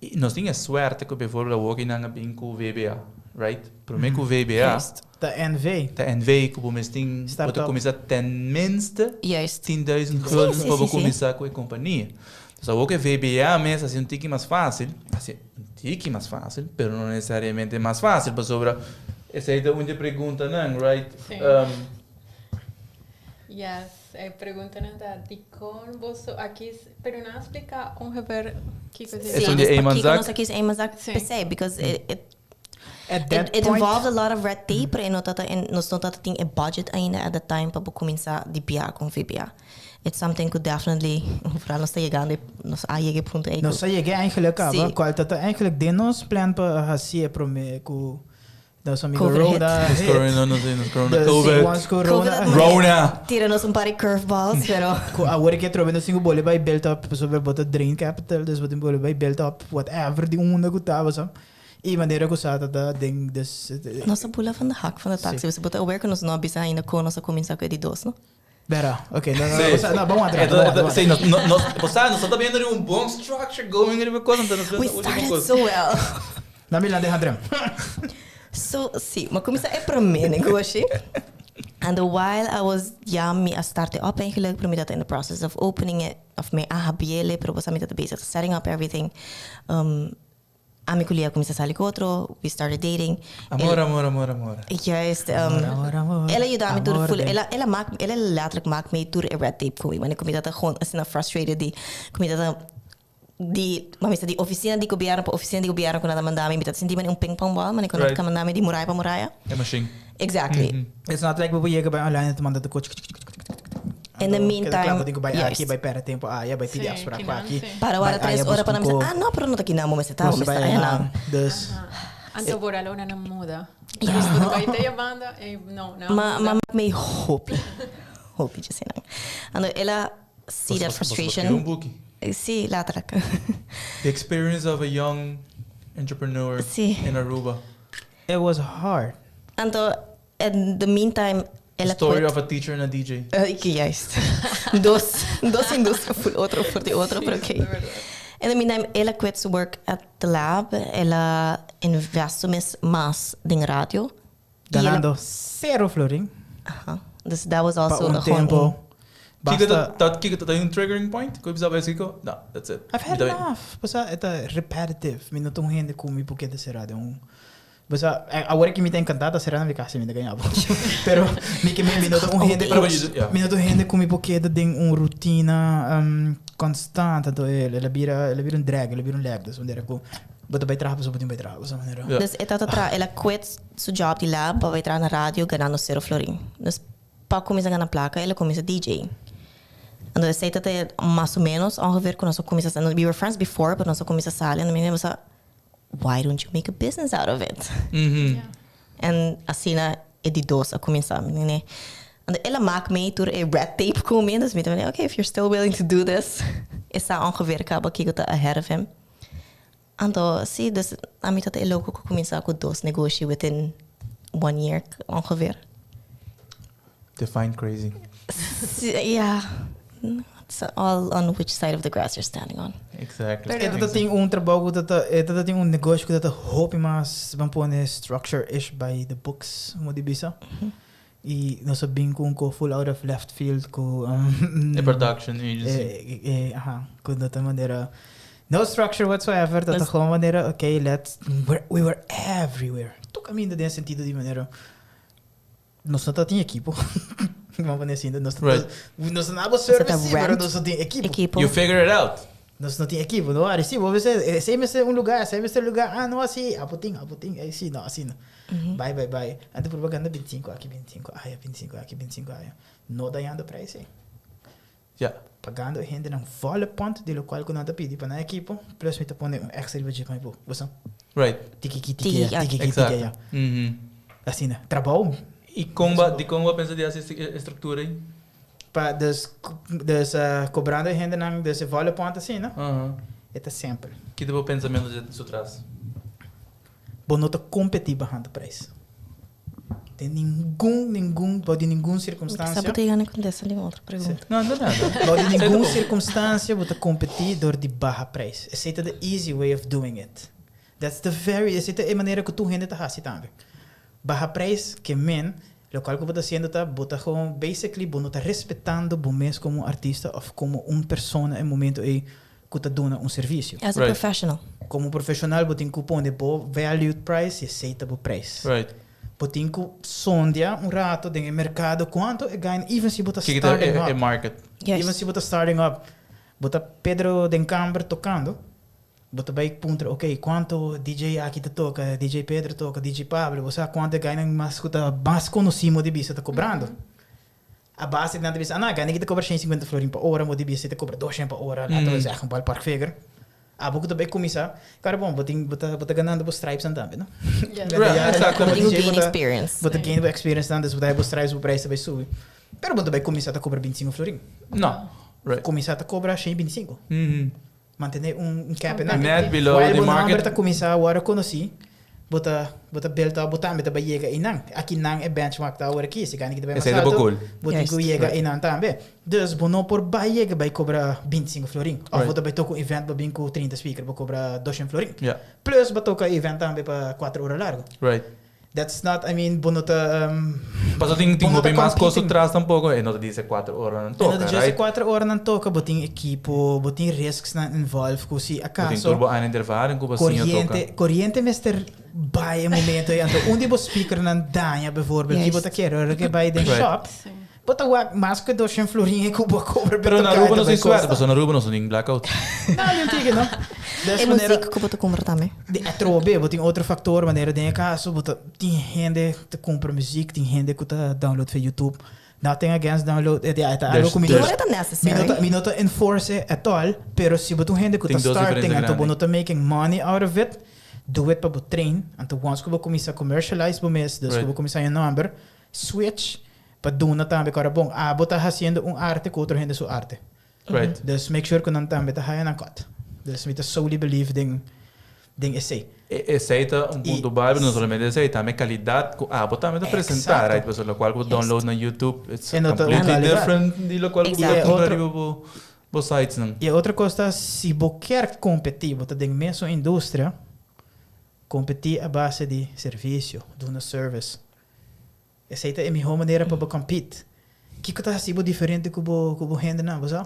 Y nos tin e suerte cu bijvoorbeeld awor ki nan a bin cu VBA, right? Prome cu VBA. Juist. Ta NV. Ta NV cu bo mes tin, bo ta Start-up. cuminsa tenminste Juist. 10.000 Sí, gulden sí, pa bo sí, sí. cuminsa cu e compania. Dus awor cu e VBA mes haci un tiki mas facil, haci un tiki mas facil, pero no necesariamente mas facil, pasobra esey ta un di e preguntanan, right? Sí. Yes, e preguntanan ta dikon boso a kis, pero nan a splika ongeveer kiko Sí, Esun di dus eenmanszaak. pakiko nos a kis eenmanszaak Sí. p'esei, because it, it, At that it, it point, involved a lot of red tape, pero e no tata, en, nos no tata tin e budget ainda at the time pa bo kuminsá di bia ku un VBA. It's something ku definitely, vooral nos ta yegando, e- nos a yega e punto ei ku Nos a yega eigenlijk kaba, Sí. cual ta ta eigenlijk den nos plan pa haci e prome cu Nos amigo Covid hit. Rona Nos hit. corona, nos nos corona, Dus COVID. once corona Covid hit. Rona. Tira nos un par di curveballs, pero Ku awor ke trobe nos tin ku bole bai build up pasobra bo ta drain capital, dus bo tin bole bai build up whatever di unda ku ta bo I manera ku sa ta ta den dus Nos a bula van de hak van de tak. Si. Si bo ta aware ku nos no a bisa ainda kon nos a kuminsá ku e di dos, no? Bera, ok, no, no, Sí. no, no, bam atrás, Eto- bam eto- atrás. sí, nos, no, nos, bo sa, nos ta viendo un bon structure going riba kos, anto nos We último started kos. so well. Na mi lande handrem. So, sí, ma kuminsá e promé negoshi. And while I was, ja, mi a start op eigenlijk, pero mi tata in the process of opening it, of mi a habiele, pero bo sa mi tata bezig setting up everything. Um, Ami ku Lia kuminsá sali ku otro, we started dating. Amor, amor, amor, amor. Juist. Um, Amor, amor, el a yuda mi tur amor full. de- El a, el a maak, el a letterlijk maak mi tur e red tape ku mi. Wanneer ku mi tata gewoon asina frustrated di, ku mi tata di, ma mi sa di oficina di gobierno pa oficina di gobierno ku nan ta manda mi, mi tata sinti manera un ping pong bal, manera ku nan ta manda mi di muraya pa muraya. E machine. Exactly. It's not like bo por yega bai online en ta manda ta coach. In the meantime, Keda klaar, bo bai aki, juist. bai perde tempo aya, bai pidi Sí, afspraak kinan, aki. sí. Para wara bai aya tres ora pa busca nan un bisa, ko. ah no, pero no ta kinan bo mester ta, bo Nos mester bai ta ayanan. ayanan. Dus, Anto por alora nan muda. Ja. Dus bo ta bai te e banda e no, nan Ma, muda. ma mak mi hopi, hopi dje sinan. Anto el a see that Bos- bos- bos frustration. skirbi un buki. Sí, letterlijk. The experience of a young entrepreneur in Aruba. It was hard. Anto, in the meantime, The story of a teacher and a DJ. Juist. Dos, dos industria full otro for di otro, pero okay. In the meantime, el a quit su work at the lab, el a invest su mes mas den radio. Ganando cero florin. Aha. Dus that was also Pa un tempo. Kiko ta, ta, kiko ta un triggering point? Ku bisa kiko? No, that's it. I've had enough. Basta, e ta repetitive. Mi no ta un hende ku mi por keda será den un. Basta, awor ki mi ta encantá ta será na mi kas mi ta gaña bo. Pero mi ke mi no ta un hende ku mi no ta un hende ku mi por keda den un rutina constante. Anto el a bira el a bira un drag, el a bira un lag. Dus manera ku bo ta bai traha pasobra bo tin bai traha. Basta manera. Dus e tabata traha, el a quit su job di lab pa bai traha na radio ganando cero florin. Dus pa cuminsa gana placa el a cuminsa DJ. Anto esey ta ta mas o menos ongeveer cu nos a cuminsa sa. We were friends before pero nos a cuminsa sali anto mi a bisa why don't you make a business out of it? En asina e di dos a cuminsa. Mi tene anto el a mak mee tur e red tape cu mi dus mi ta mira okay if you're still willing to do this e sa ongeveer caba kico ta ahead of him. Anto si dus ami ta ta e loco cu cuminsa cu dos negoshi within one year ongeveer. Define crazy. Yeah, it's all on which side of the grass you're standing on. Exactly. E ta tin un trabou cu ta ta, e ta tin un negoshi cu ta ta hopi mas, ban pone structure-ish by the books, mo di bisa. Y nos a bin cu un co full out of left field cu E production agency. E, aha, cu no ta manera, no structure whatsoever, ta ta gewoon manera, okay, let's, we were everywhere. Tur caminda den sentido di manera, nos no ta tin equipo. Ban pone asina, nos no ta, nos no ta service, sí, pero nos no tin equipo. You figure it out. Nos no tin ekipo, no wari. Si, bo mester, esei mester un lugar, esei mester un lugar. Ah, no así. Apo tin, apo tin. Ey, si, no, así no. Bai, bai, bai. Anto propaganda 25 aki, 25 aya, 25 aki, 25 aya. No dañando prijs ey. Ja. Pagando e hendenan volle pond di locual cu nan ta pidi pa nan ekipo, plus mi ta pone un extra riba dje pa mi por, bo sa? Right. Tiki aki, tiki aya, tiki aki, tiki aya. Asina. Trabou. Y con bo, dicon bo a pensa di haci e structura ey? Pa dus dus cobrando e hendenan dus e volle pond asina, e ta simpel. Ki ta bo pensamentu di su tras? Bo no ta competi bahando prijs. Den ningun, ningun, bou di ningun circunstancia. Kisa bo ta yega na contesta di un otro pregunta. No, no nada. Bou di ningun circunstancia bo ta competi door di baha prijs. Esey ta the easy way of doing it. That's the very, esey ta e manera cu tur hende ta haci tambe. Baha prijs ke men, locual cu bo ta haciendo ta bo ta gewoon basically bo no ta respetando bo mes como un artista of como un persona e momento ey cu ta duna un servicio. As a professional. Como profesional bo tin cu pone bo valued price y esey ta bo prijs. Bo tin cu sondia un rato den e mercado cuanto e gaina even si bo ta Kiko ta starting e up. market. Even si bo ta starting up. Bo ta Pedro den camber tocando. Bo ta bai puntra, ok, cuanto DJ aki ta toca, DJ Pedro toca, DJ Pablo, bo sa cuanto e gainan mas cu ta mas conoci mo di bisa ta cobrando. A base di nan ta bisa, ah no, e gainan aki ta cobra 150 florin pa ora, mo di bisa ta cobra 200 pa ora, laten we zeggen, ballpark figure. Abo cu ta bai cuminsa, claro bon, bo tin, bo ta, bo ta ganando bo stripes nan tambe, no? Right, exacto. Bo tin cu gain experience. Bo ta gain bo experience nan, dus bo ta haya bo stripes, bo prijs ta bai subi. Pero bo ta bai cuminsa ta cobra 25 florin. No, right. Cuminsa ta cobra 125. Mantené un cap en Net below While the bo market. nomber ta kuminsá wòrdu konosí, bo ta bo ta build up, bo tambe ta bai yega einan. Aki nan e benchmark ta awor aki, si gana ki ta bai mas Esei ta bo alto, goal. bo tin ku Juist. yega einan tambe. Dus bo no por bai yega bai kobra 25 florin. Òf bo ta bai toka un event bo bin ku 30 speaker bo kobra 200 florin. Ja. Plus bo toka e event tambe pa kuater ora largu. Right. That's not, I mean, bo no ta. Paso tin tin bo no ta hopi mas cos competing. tras tampoco, e no ta dice cuater ora nan E no toca, ta just right? cuater ora nan toca, bo tin equipo, bo tin risks nan involved cu si Bo tin acaso tur bo aña intervaren cu bo siña toca. coriente, coriente mester bay e momento ey, anto un di bo speakernan daña bijvoorbeeld, ki bo ta Juist. kere ora ke bay den Right. shop, bo ta wak mas cu 200 florin e cu bo a cobra Pero na toca, Aruba e ta nos bay tin suerte, costa. pasobra na Aruba nos no tin blackout. No, ni un tiki, no. Dus E manera- muziek cu bo ta cumpra tambe. Di atrobe, bo tin otro factor, manera den e caso, bo ta tin hende ta cumpra muziek, tin hende cu ta download via YouTube. Nothing against download, e ta algo cu mi no There's- No ta necessary. Mi no ta, mi no ta enforce at all, pero si bo ta un hende cu ta Tin dos starting, diferencia anto bo grandi. no ta making money out of it, do it pa bo train, anto once cu bo cuminsa commercialize bo mes, dus cu bo cuminsa haña nomber, switch pa duna tambe cu ora bon, abo ta haciendo un arte cu otro hende su arte. Right. Dus make sure ku nan tambe ta haya nan cut. Dus mi ta solely believe den den esei. Esei ta un punto bárbaro, no solamente esei, tambe kalidat ku abo tambe ta presentá, right? Pasobra lokual ku bo download na YouTube, it's completely different di lokual ku bo ta kumpra riba bo bo sitesnan. I e otro kos ta, si bo kier kompetí, bo ta den mesun industria, kompetí a base di servisio, duna service. Esei ta e mihó manera pa bo compete. Kiko ta hasi bo diferente ku bo ku bo hendenan, bo sa?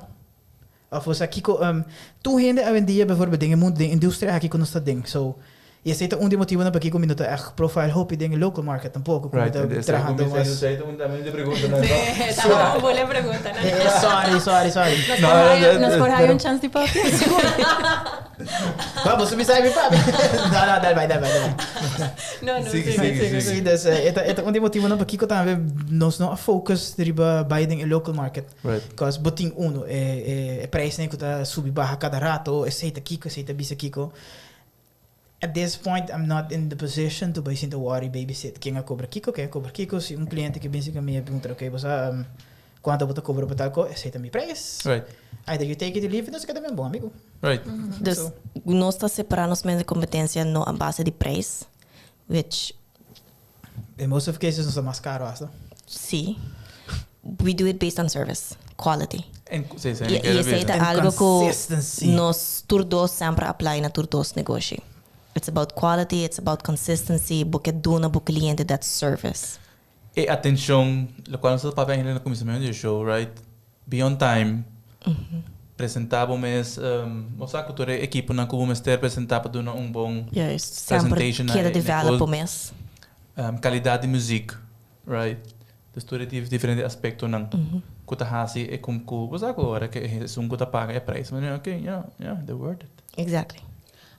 Òf bo sa kiko tur hende awendia bijvoorbeeld den e mundu den industria aki ku nos ta den. So, i esei ta un di e motibunan pakiko mi no ta ègt profile hopi den e local market tampoko ku mi ta trahando mas. Esei ta un tambe di e preguntanan. Sí, ta un buena pregunta, no? Sorry, sorry, sorry. Nos por haya un chance di papia? Sigur. Ba, boso bisa mi papia. No, no, dal bai, dal bai, dal bai. No, no, sigui, sigui, sigui. Sí, dus e ta, e ta un di motibonan pakiko tambe nos no a focus riba bai den e local market. Right. Because bo tin uno, e, e, e prijsnan ku ta subi baha kada rato, esei ta kiko, esei ta bisa kiko. At this point I'm not in the position to bai sinta worry, babysit ken a kobra kiko, ken a kobra kiko. Si un cliente ke bin serka mi a puntra, okay, bo sa um, kuanto bo ta kobra pa tal ko, esei ta mi prijs. Right. Either you take it or leave it, nos a keda bien bon amigo. Right. Dus So. nos ta separa nos mes di competencia no a base di prijs, which. In most of cases nos ta mas caro hasta. Si. We do it based on service, quality. En, si, si, I, i esei ta And algo cu consistency. nos tur dos semper apply na tur dos negoshi. It's about quality, it's about consistency, bo ke duna bo cliente that service. E atencion, locual nos ta papia na cuminsamentu di e show, right? Be on time, presenta bo mes, bo sa cu tur e equiponan cu bo mester presenta pa duna un bon Juist, semper presentation na keda e develop bo negoshi. mes. Calidad di muziek, right? Dus tur e diferente aspectonan cu ta haci e cu cu bo sa cu ora cu esun cu ta paga e prijs, manera ok, yeah, yeah, they're worth it. Exactly.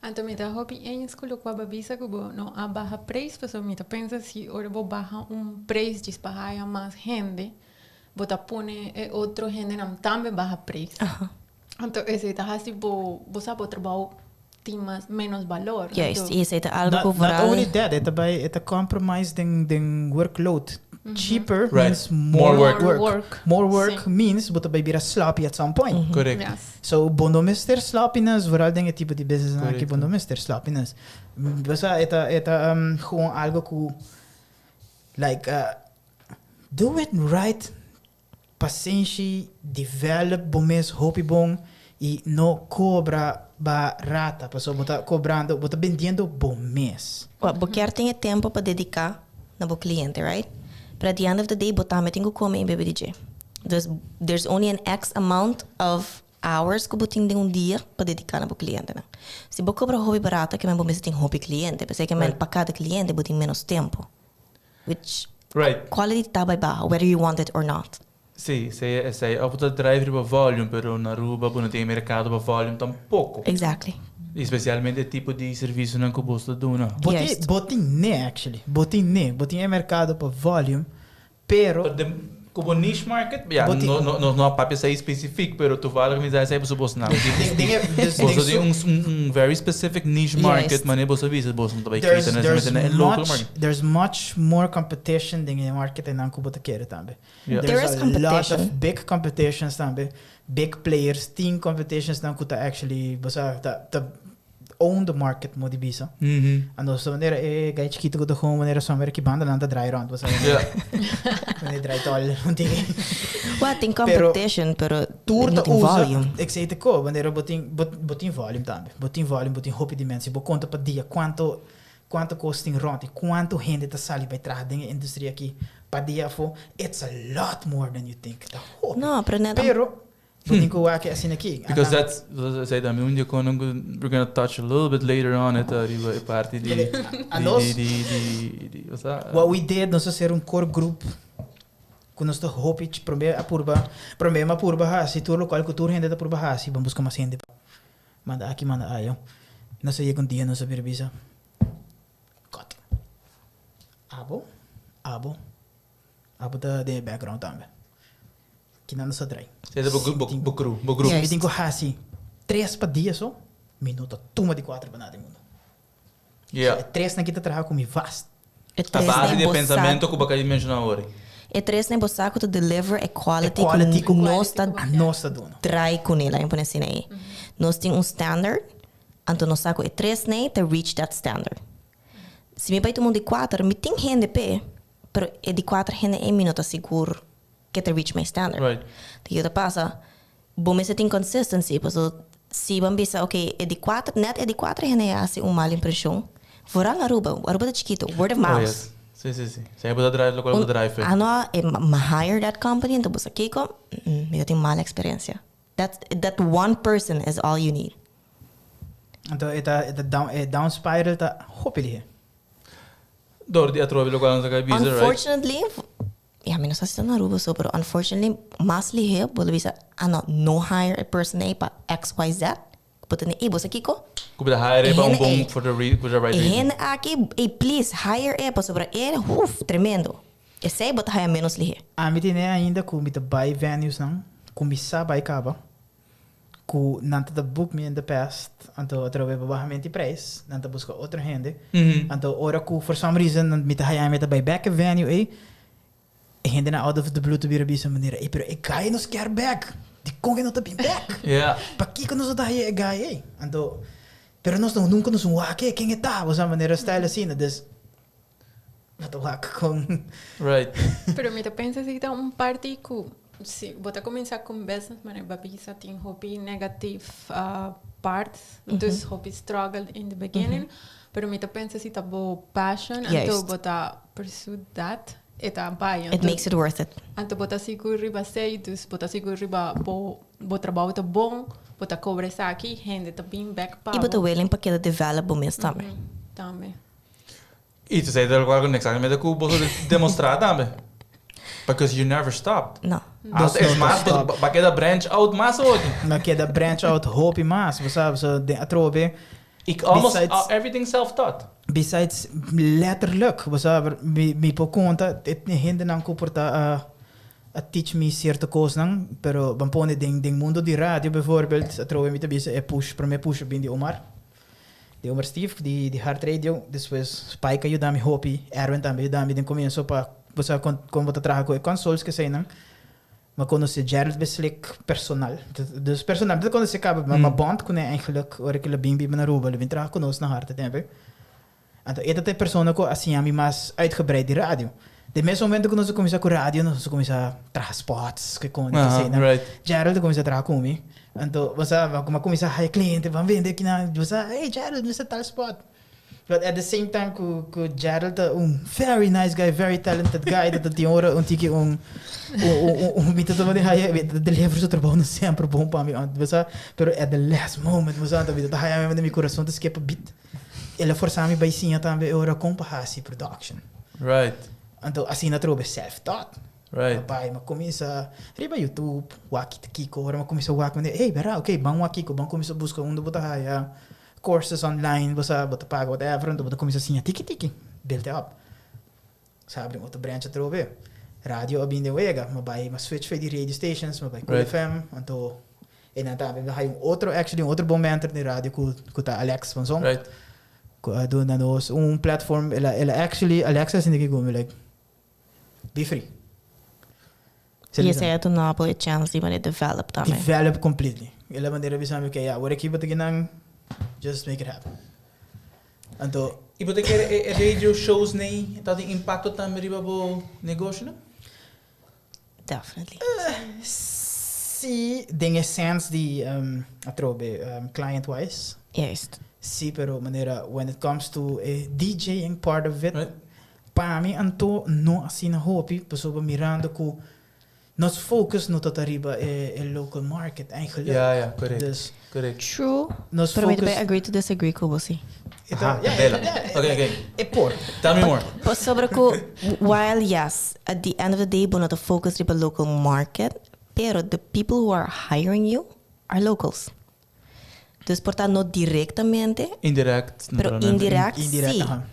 Anto mi ta hopi eens ku lokual bo a bisa ku bo no a baha preis pasobra mi ta pensa si ora bo baha un preis djis pa haya mas hende bo ta pone e otro hendenan tambe baha preis. Anto esei ta hasi bo bo sa bo trabou tin mas menos balor. Juist, Anto i esei ta algo Not, ku not vooral only that, e ta bai e ta compromise den den workload. Cheaper Right. means more More work. More work. work. More work Sí. means bo ta bai bira sloppy at some point. Correct. Yes. So bo no mester sloppiness, vooral den e tipo di business nan aki, bo Correcto. no mester sloppiness. Bo sa e ta e ta um, gewoon algo ku like uh, do it right, pasenshi, develop bo mes hopi bon i no cobra barata, pasobra bo ta cobrando, bo ta bendiendo bo mes. Bo bo kier tin e tempo pa dedica na bo cliente, right? Pero at the end of the day bo tambe tin cu come y bebe di dje. Dus there's only an X amount of hours cu bo tin den un dia pa dedica na bo clientenan. Si bo cobra hopi barata ke men bo mester tin hopi cliente, p'esei ke men pa cada cliente bo tin menos tempo. Which Right. quality ta bai baha whether you want it or not. Sí, esei esei. Of bo ta drive riba volume, pero na Aruba bo no tin e mercado pa volume tampoco. Exactly. Y specialmente e tipo di servicionan cu bo ta duna. Bo tin, Juist. bo tin ne actually. Bo tin ne. Bo tin e mercado pa volume, pero. Pero den cu bo niche market, ya, Bo tin- no, no, nos no a papia esei specific, pero toevallig mi sa esei pasobra boso nan. Den, den e, dus, den Boso su- tin un, un, un very specific niche market, Juist. manera boso a bisa, boso no ta bai There's, kita there's necesariamente na e local much, market. there's much more competition den e market einan cu bo ta kere tambe. Yeah. There's There is a lot competition. of big competitions tambe. Big players tin competitions nan cu ta actually, bo sa, ta, ta own the market mo di bisa. Mhm. Ando so manera e gai chikito cu ta gewoon manera somewhere ki banda nan ta draai rond, bo sa. Yeah. Manera draai tol un tiki. Well, tin Pero competition, pero Tur no ta tin usa, volume. ik zei te ko, wanneer bo tin, bo, bo tin volume tambe. Bo tin volume, bo tin hopi di mensen. Bo konta pa dia kuanto, kuanto kos tin rond i kuanto hende ta sali bai traha den e industria aki pa dia afo. It's a lot more than you think. Ta hopi. No, pero net Pero, bo tin ku wak asina aki. Because that's, esei tambe un di e konan ku we're gonna touch a little bit later on, e ta riba e parti di, di, Anos, di, di, di, osea. What we did, nos a ser un core group ku nos ta hopi prome a purba, prome a purba hasi tur lokual ku tur hende ta purba hasi, ban buska mas hende pa manda aki manda ayo. Nos a yega un dia nos a bira bisa, Cut. Abo, abo, abo ta den e background tambe. Kinan nos a drai. Esei ta bo bo bo crew, bo grupo. Mi tin ku hasi tres pa dia so, mi no ta tuma di kuater pa nada den mundu. Yeah. E tresnan ki ta traha ku mi vast. E A base tresnan di e bo sa pensamento ku bo a ka di menshona awor. E tresnan bo sa ku ta deliver e quality, E quality ku ku nos ta nos ta duna. trai kuné, laga mi pone asina ei. Nos tin un standard, anto nos sa ku e tresnan ta reach that standard. Si mi bai tuma un di kuater, mi tin hende p'e, pero e di kuater hende ei mi no ta sigur ke ta reach my standard. Right. Ta kiko ta pasa? Bo mester tin consistency, pasobra si bo a bisa ok e di kuater, net e di kuater hende a hasi un mal impresion, vooral na Aruba, Aruba ta chikito, word of Oh mouth. yes. Si, si, si. Si bo ta drive locual bo ta drive fe. Ah no, e mi hire that company, enton bo sa kiko, mi ta tin mal experiencia. That, that one person is all you need. Anto e ta, e ta down, e down spiral ta hopi lihe. Door di atrobe locual nos a kai bisa, right? Unfortunately, Ya mi no sa si ta na Aruba so pero unfortunately mas lihé bo lo bisa ah no no hire e person ei pa XYZ bo ta ey bo sa kiko Ku bo ta hire e pa un hende bon ei for the re for the right e reason. hende aki ey please hire e pasobra e huf tremendo esei bo ta haya menos lihé. Ami tene ainda ku mi ta bai venues nan ku mi sa bai kaba ku nan ta ta book mi in the past anto atrobe pa baha menti prijs nan ta buska otro hende anto ora ku for some reason nan mi ta haya mi ta bai back e venue ei e hendenan out of the blue ta bira bisa manera ei pero e guy nos kier back dikon e no ta bin back pakiko nos no ta haya e guy ei anto pero nos no nunka nos wak e ken e ta bo sa manera style asina dus Bo ta wak con. Right. Pero mi ta pensa si ta un parti cu si bo ta cuminsa cu un business manera bo a bisa tin hopi negative parts, dus hopi struggle in the beginning, pero mi ta pensa si ta bo passion anto bo ta pursue that e ta bai. It makes it worth it. Anto bo ta sigur riba esey, dus bo ta sigur riba bo bo trabou ta bon, bo ta cobra esaki, hende ta bin bek pa bo. Y bo ta willing pa keda develop bo mes tambe. Tambe. Y ta esey ta locual exactamente cu boso ta demostra tambe. Because you never stopped. No. Hasta es mas, bo a keda branch out mas hopi. Bo a keda branch out hopi mas, bo sa, so den atrobe. Y almost everything self taught. Besides, letterlijk, bo sa, mi por conta, e hendenan cu por ta a teach mi cierto cosnan, pero ban pone den den mundo di radio bijvoorbeeld, atrobe mi ta bisa e push, prome push a bin di Omar. Di Omar Steve di di Hard Radio, despues Spike a yuda mi hopi, Erwin tambe a yuda mi den comienso pa bo sa con con bo ta traha cu e consoles keseinan. Mi a conoce Gerald Beslik personal, dus personal mi ta conoce caba, ma mi a bond cune eigenlijk ora cu el a bin biba na Aruba, el a bin traha cu nos na Hard tempo. Anto e ta ta e persona cu a siña mi mas uitgebreid di radio. Den mes momento cu nos a cuminsa cu radio, nos a cuminsa traha spots, ke con, ke esei. Gerald a cuminsa traha cu mi. Anto, bo sa, mi a cuminsa haya cliente, ban bende aki nan. Bo sa, hey Gerald, mi sa tal spot. But at the same time cu, cu Gerald ta un very nice guy, very talented guy, ta tin ora un tiki un, un, un, mi ta tuma di haya, mi ta deliver su trabou no semper bon pa mi, bo sa, pero at the last moment, bo sa, mi ta haya mi, mi curason ta skip a beat. El a forsa mi bai siña tambe e ora kon pa hasi production. Right. Anto asina atrobe self taught. Right. Mi a bai, mi a kuminsa riba YouTube, wak kita kiko, ora mi a kuminsa wak mi di, hey bera, ok, ban wak kiko, ban kuminsa buska unda bo ta haya courses online, bo sa, bo ta paga whatever, anto bo ta kuminsa siña tiki tiki, build it up. Sa abri un otro branch atrobe. Radio a bin den wega, mi a bai, mi a switch for di radio stations, mi a bai Cool Right. FM, anto Einan tambe mi hay un otro actually un otro bon mentor den radio cu cu ta Alex van Zon. Right. Cu a duna nos un platform el a el a actually Alex a sinti ki cu mi like be free. Y esey a duna bo e chance di manera develop tambe. Develop completely. El a manera bisa mi okay ya awor aki bo ta kinan just make it happen. Anto. Y bo ta kere e e radio shows nei ta tin impacto tambe riba bo negoshi nan? Definitely. Sí, den e sense di atrobe client wise. Juist. Sí, pero manera when it comes to e DJing part of it, pa mi anto no asina hopi, pasobra mirando cu nos focus no ta ta riba e local market eigenlijk. Ja, ja, correct. Dus Correct. True, Nos pero mi ta focus bay agree to disagree cu bo si. E ta, Aha, ja, Bella. ja, Ok, ok. E por. Tell me more. Pasobra cu while yes, at the end of the day bo no ta focus riba local market, pero the people who are hiring you are locals. Dus por ta no directamente, Indirect, pero naturalmente. indirect Indirect, si. aha.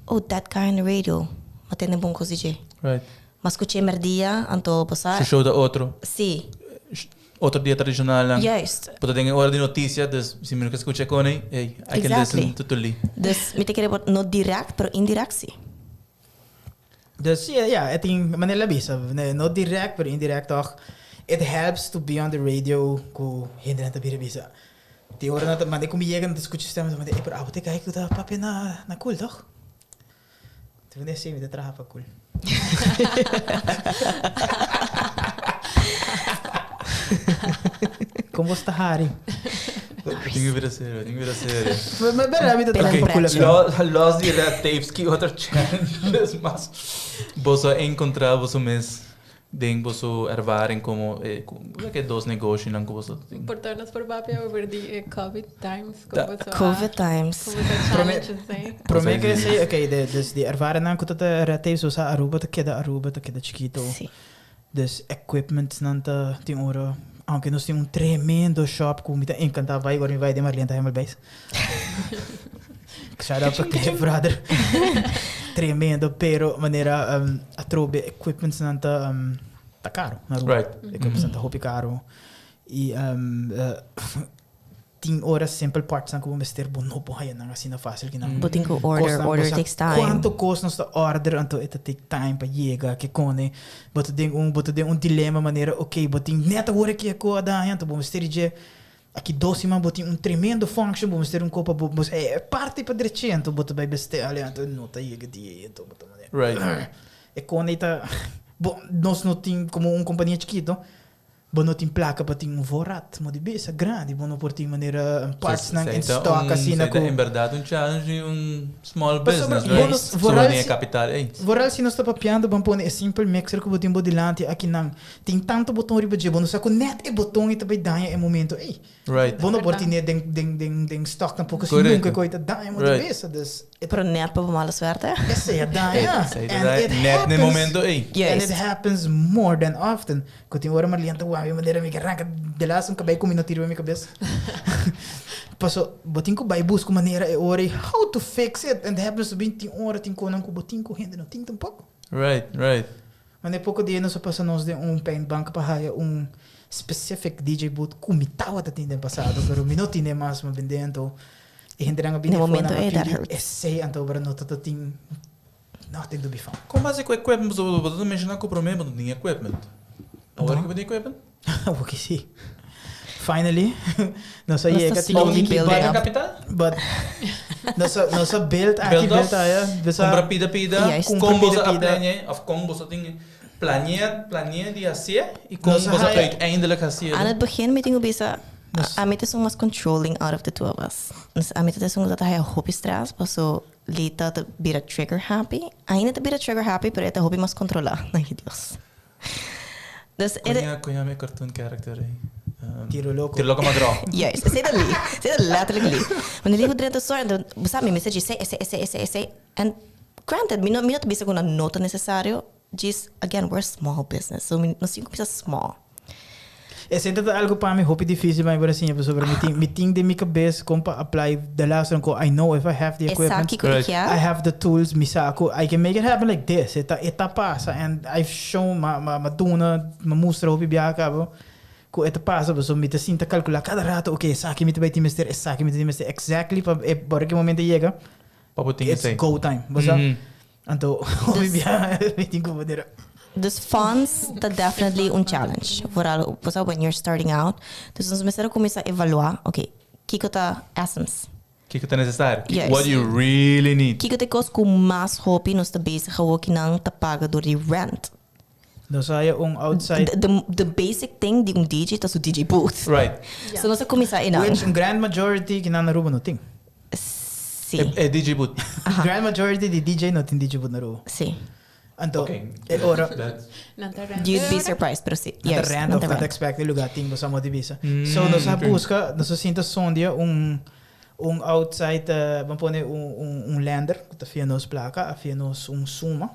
Oh, that guy on the radio, m'a tende bon cos di dje. Right. M'a scuch'é merdia, anto bo sa. Su show ta otro. Si. Otro dia tradicionalnan. Juist. Bo ta den e ora di noticia, dus si mi no ke scucha con ei, hey, I can Exactly. listen to Tuli. Dus mi ta kere por no direct, pero indirect si. Dus ja, ja, e tin, manera el a bisa, no direct, pero indirect toch, it helps to be on the radio ku hendenan ta bira bisa. Tin ora nan ta, manda ku mi yega nan ta skucha stem, nan ta manda, ey pero abo ta e guy ku ta papia na na Cool toch? Te manda, si, mi ta traha pa Cool. Kon bo sta hari? Tin ku bira serio, tin ku bira serio. Ma berdad mi ta traha pa Cool FM. Los di red tapes, ki otro challenges mas boso a encontra boso mes den boso ervaring como e e dos negoshinan ku boso tin? Por ta nos por papia over di e Covid times ku boso a Covid times. ku boso a challenges ei. Prome ku esei, ok, dus di ervaringnan ku ta ta red tapes, bo sa Aruba ta keda Aruba, ta keda chikito. Si. Dus equipmentnan ta tin ora, aunke nos tin un tremendo shop ku mi ta encanta bai, ora mi bai den Marlene ta helemaal bijs. Shout out pa Cliff brother. Tremendo, pero manera um, atrobe equipmentsnan ta um, ta caro na Aruba. Right. Equipmentsnan ta hopi caro. Y um, uh, Tin ora simple partsnan ku bo mester bo no por haya nan asina fácil ki nan. Bo tin ku order, Kosnan, order bo sa takes time. Kuantu kos nos ta order anto e ta take time pa yega ke kone. Bo ta den un bo ta den un dilema manera ok bo tin net awor aki e ko a daña anto bo mester di dje aki dos siman bo tin un tremendo function bo mester un ko pa bo bo sa e parti pa drechi anto bo ta bai beste ale anto e no ta yega di ei anto bo ta manera Right. E kone ta bo nos no tin komo un kompania chikito. Bo no tin placa pa tin un voorraad, mo di bisa, grandi. Bo no por tin manera partsnan in stock asina cu. En berdad un challenge di un small Pasobra business, bo right? no, Sobre vooral den e si, capital ey. vooral si nos ta papiando ban pone e simpel mixer cu bo tin bo dilanti akinan. Tin tanto boton riba dje, bo no sa cu net e boton ey ta bay daña e momento ey. Right. Bo no por tine den den den den stock tampoco si Correcto. nunca cu ta daña mo di Right. bisa. Dus e Pero net pa bo mala suerte. Esey a daña. Esey ta And daña it net na e happens. momento ey. And Juist. it happens more than often. Cu tin ora Marlene ta wak mi manera mi ke ranca de laatste un cabey cu mi no tira riba mi cabes. Paso bo tin cu bay busca un manera e ora ey how to fix it and it happens to be tin ora tin conan cu bo tin cu hende no tin tampoco. Right, right. Mane poco dia nos a pasa nos den un paintbank pa haya un specific DJ booth cu mi tawata tin den pasado pero mi no tine mas mi a bende anto e hendenan a bini Den afo momento nan a ey that pidi hurts. esey anto pero no tata tin nothing to be found. Con base cu equipment pasobra bo ta menciona cu prome bo no tin equipment. Awor No. cu bo tin equipment? Awor ki si. Finally, nos a Nos ta yega tin slowly un building but, up. capital? but nos a, nos a build aki, Build up? build aya. Bisa, Compra pida pida, Juist. con Compra boso pida a pida. planea, of con boso tin planea, planea di hacié y con Nos a boso haya- uiteindelijk hacié. Aan het begin mi tin ku bisa, Nos- ami ta esun mas controlling out of the two of us. Dus ami ta esun ku ta haya hopi stress, paso Lita ta bira trigger happy. Ainda ta bira trigger happy, pero e ta hopi mas controla. Danki Dios. Dus e Koña, koña mi cartoon character ei. Um, Tiro Loco. Tiro Loco Magro. Juist, esei ta Lee. Esei ta letterlijk Lee. Wanneer Lee ku drenta sor, dan bo sa mi mester djis esei, esei, esei, esei, esei. En granted, mi no mi no ta bisa ku nan no ta necesario, djis again, we're a small business, so mi nos tin ku bisa small. Esei ta algo pa mi hopi dificil pa mi por a siña pasobra mi tin mi tin den mi cabes con pa apply de laatste con I know if I have the E sa equipment kiko e Right. kia. I have the tools mi sa cu I can make it happen like this e ta e ta pasa and I've shown ma ma ma duna ma mustra hopi biaha cabo cu e ta pasa pasobra mi ta sinta calcula cada rato okay esaki mi ta bay tin mester esaki mi ta tin mester exactly pa e ora ki momento yega Pa bo tin it's esei. go time bo sa Mhm. Anto hopi biaha mi tin ku manera. Dus funds ta definitely un challenge. Vooral bo sa when you're starting out. Dus nos mester a kuminsá evaluá, ok, kiko ta essence? Kiko ta necesario? Juist. What do you really need? Kiko ta e kos ku mas hopi nos ta bezig awor ki nan ta paga dor di rent? Nos a haya un outside. The, the, the basic thing di un DJ ta su DJ booth. Right. So nos a kuminsá einan. Which un grand majority ki nan na Aruba no tin. Sí. E, e DJ booth. Grand majority di DJ no tin DJ booth na Aruba. Sí. Anto, Okay. e ora. That's- Nan ta rent. You'd be surprised, pero sí. Nan ta Juist, rent nan of ta nan ta rent. expect e lugar tin boso a modo di bisa. So nos a okay. busca, nos a sinta sondia un un outside, eh, ban pone un un un lender ku ta fia nos placa, a fia nos un suma.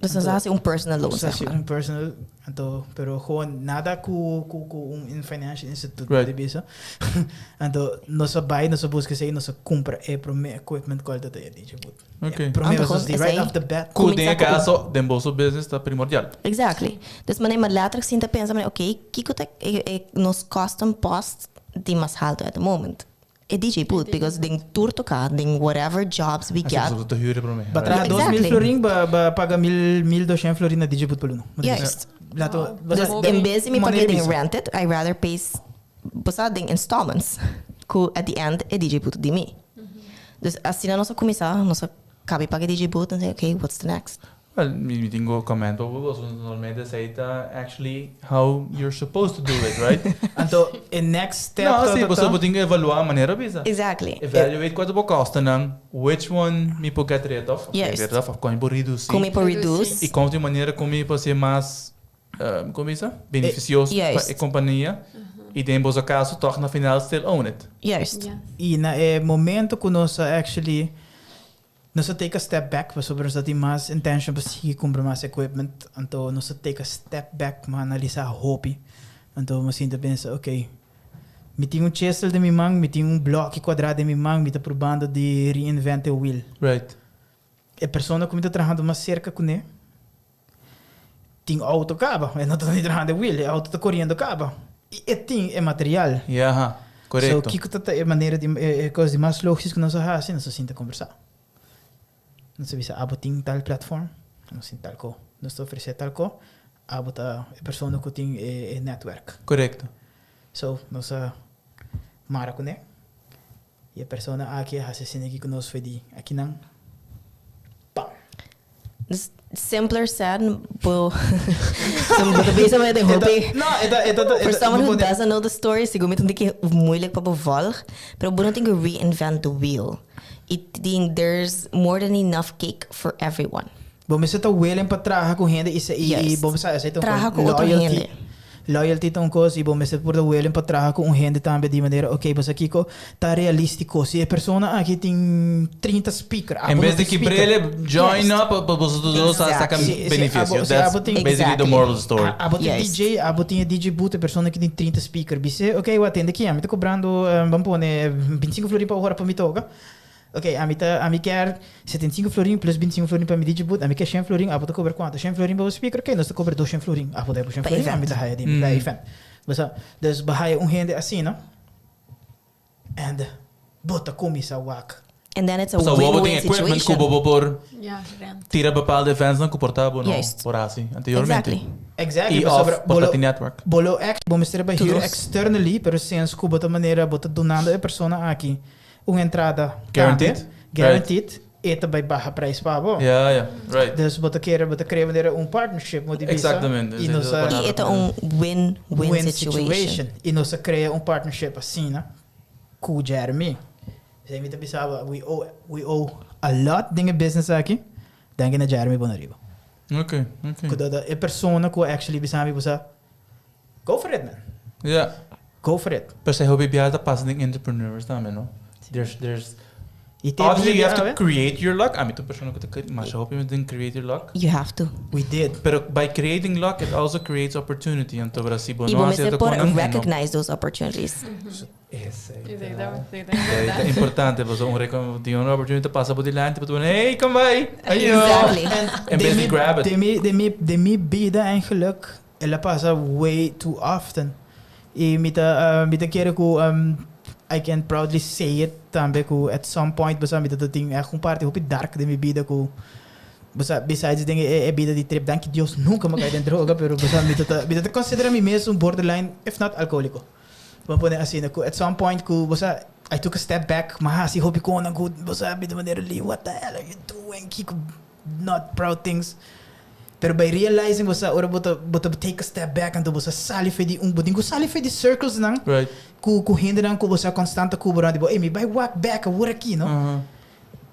Dus nos a hasi un personal loan, Nos a zeg hasi maar. un personal, anto, pero gewoon nada ku ku ku un in financial institute Right. di bisa. Anto nos a bai, nos a buska esei, nos a kumpra e prome equipment kual ta e DJ booth. Okay. E prome Anto was gewoon di right esei. off the bat. Ku den e Kuminsá ku- kaso, den boso business ta primordial. Exactly. Dus manera mi letterlijk sinta pensa, manera, oké, kiko ta e, e, nos custom post di mas halto at the moment? E DJ booth because den tur toca den whatever jobs we get. Así ta huur prome. Ba traha 2000 florin ba ba paga mil 1200 florin na DJ booth pa luna. Juist. Lato Dus en bes di mi paga den rented I rather pay bo sa den installments cu at the end e DJ booth di mi. Dus asina nos a cuminsa nos a cabi paga e DJ booth en say okay what's the next. Well, mi tin ku comment op bo, normalmente esei ta actually how you're supposed to do it, right? Anto e next step No, si, boso bo tin ku evaluá manera bisa. Exactly. Evaluate kua ta bo kostonan, which one mi por get rid of, of get rid of, of kon mi por redusí. Kon mi por reduce. I kon tin manera kon mi por hasié mas, kon bisa, benefisioso pa e kompania. I den boso kaso tòg na final still own it. Juist. I na e momento ku nos a actually Nos a take a step back pasobra nos ta tin mas intention pa sigui cumpra mas equipment. Anto nos a take a step back ma analisa hopi. Anto mi a sinta pensa, ok, mi tin un chisel den mi man, mi tin un bloki cuadra den mi man, mi ta probando di reinvent e wheel. Right. E persona cu mi ta trahando mas cerca cune tin auto caba, e no ta ni trahando e wheel, e auto ta coriendo caba. Y e tin e material. Yaha, corecto. So kico ta ta e manera di e cos di mas logisch cu nos a haci, nos a sinta conversa. Nos a bisa abo tin tal platform, nos tin tal co. Nos ta ofrece tal co, abo ta e persona cu tin e netwerk. Corecto. So nos a mara cune Y e persona aki a haci asina aki cu nos foi di akinan, pam! Dus simpler said, bo bo ta bezig met een hopi. No, e ta, e ta, For someone who doesn't know the story, sigur mi ta un tiki moeilijk pa bo volg, pero bo no tin cu reinvent the wheel. Y tin, there's more than enough cake for everyone. Bo mester ta willing pa traha ku hende i i bo sa esei ta un Traha ku otro loyalty hende. Loyalty ta un kos i bo mester por ta willing pa traha ku un hende tambe di manera ok bo sa kiko ta realístiko si e persona aki tin 30 speaker En abo no bes di tin speaker. kibrele join Juist. up pa boso tur dos sa saka Si si beneficio. abo si That's abo tin basically the Exactly. moral of the story. Abo tin Juist. DJ abo tin e DJ booth e persona ki tin 30 speaker bis'e ok wak tende ki ami ta kobrando ban pone 25 florin pa ora pa mi toka. Ok, ami ta, ami kier 75 florin plus 25 florin pa mi DJ booth, ami kier 100 florin, abo ta cobra cuanto? 100 florin pa bo speaker? Ok, nos ta cobra 200 florin, abo ta bo 100 Pa florin, event. ami ta haya di mi pa event. Bo sa, dus bo haya un hende asina, and bo ta cuminsa wak. And then it's a So bo bo win-win tin equipment cu situation. bo bo por Ja, rent. tira bepaalde events nan cu por ta bo no Juist. por haci anteriormente. Exactly. Exactly, Y pasobra of bo por ta lo tin network. bo lo ex, bo mester bay Tur huur dos. externally, pero since cu bo ta manera bo ta dunando e persona aki Un entrada Guaranteed? tambe, Guaranteed. E ta bai baha prijs pa bo. Ja, ja. Right. Dus bo ta kere, bo ta krea manera un partnership, mo di bisa. Exactamente. I nos a I e ta un win-win win situation. situation. I nos a krea un partnership asina ku Jeremy. Esei mi ta bisa bo, we owe, we owe a lot den e business aki, danki na Jeremy Bonariba. Ok, ok. Ku ta e persona ku actually bisa mi, bo sa, Go for it man. Ja. Go for it. Pero esei hopi biaha ta pasa den entrepreneurs tambe, no? There's, there's, Y te obviously you have awe? to create your luck. Ami ta un persona cu ta cre- masha hopi den create your luck. You have to. We did. Pero by creating luck it also creates opportunity. Anto bra si bo Y no bo haci mester otro por con nan, no. recognize those opportunities. Esei Esei ta. ta, esei ta Esei ta importante. importante. Pasobra un recon- tin un opportunity ta pasa bo dilanti, bo ta pone, hey, kom bij. Ayo. Exactly. En bes di grab it. Den mi, den mi, den mi bida eigenlijk El a pasa way too often. Y mi ta mi ta kere cu I can proudly say it tambe cu at some point bo sa mi ta tin echt un parti hopi dark den mi bida cu bo sa besides den e bida di trip danki Dios nunca mi a cay den droga pero bo sa mi ta mi ta considera mi mes un borderline if not alcoholico. Bo pone asina cu at some point cu bo sa I took a step back mi a haci hopi conan cu bo sa mi ta manera li what the hell are you doing kico Not proud things. Pero by realizing bo sa ora bo ta bo ta take a step back anto bo sa sali fe di un bo tin ku sali fe di circles nan Right. ku ku hendenan ku bo sa constant ta kubo rond di bo ey mi bai wak back awor aki no. Aha.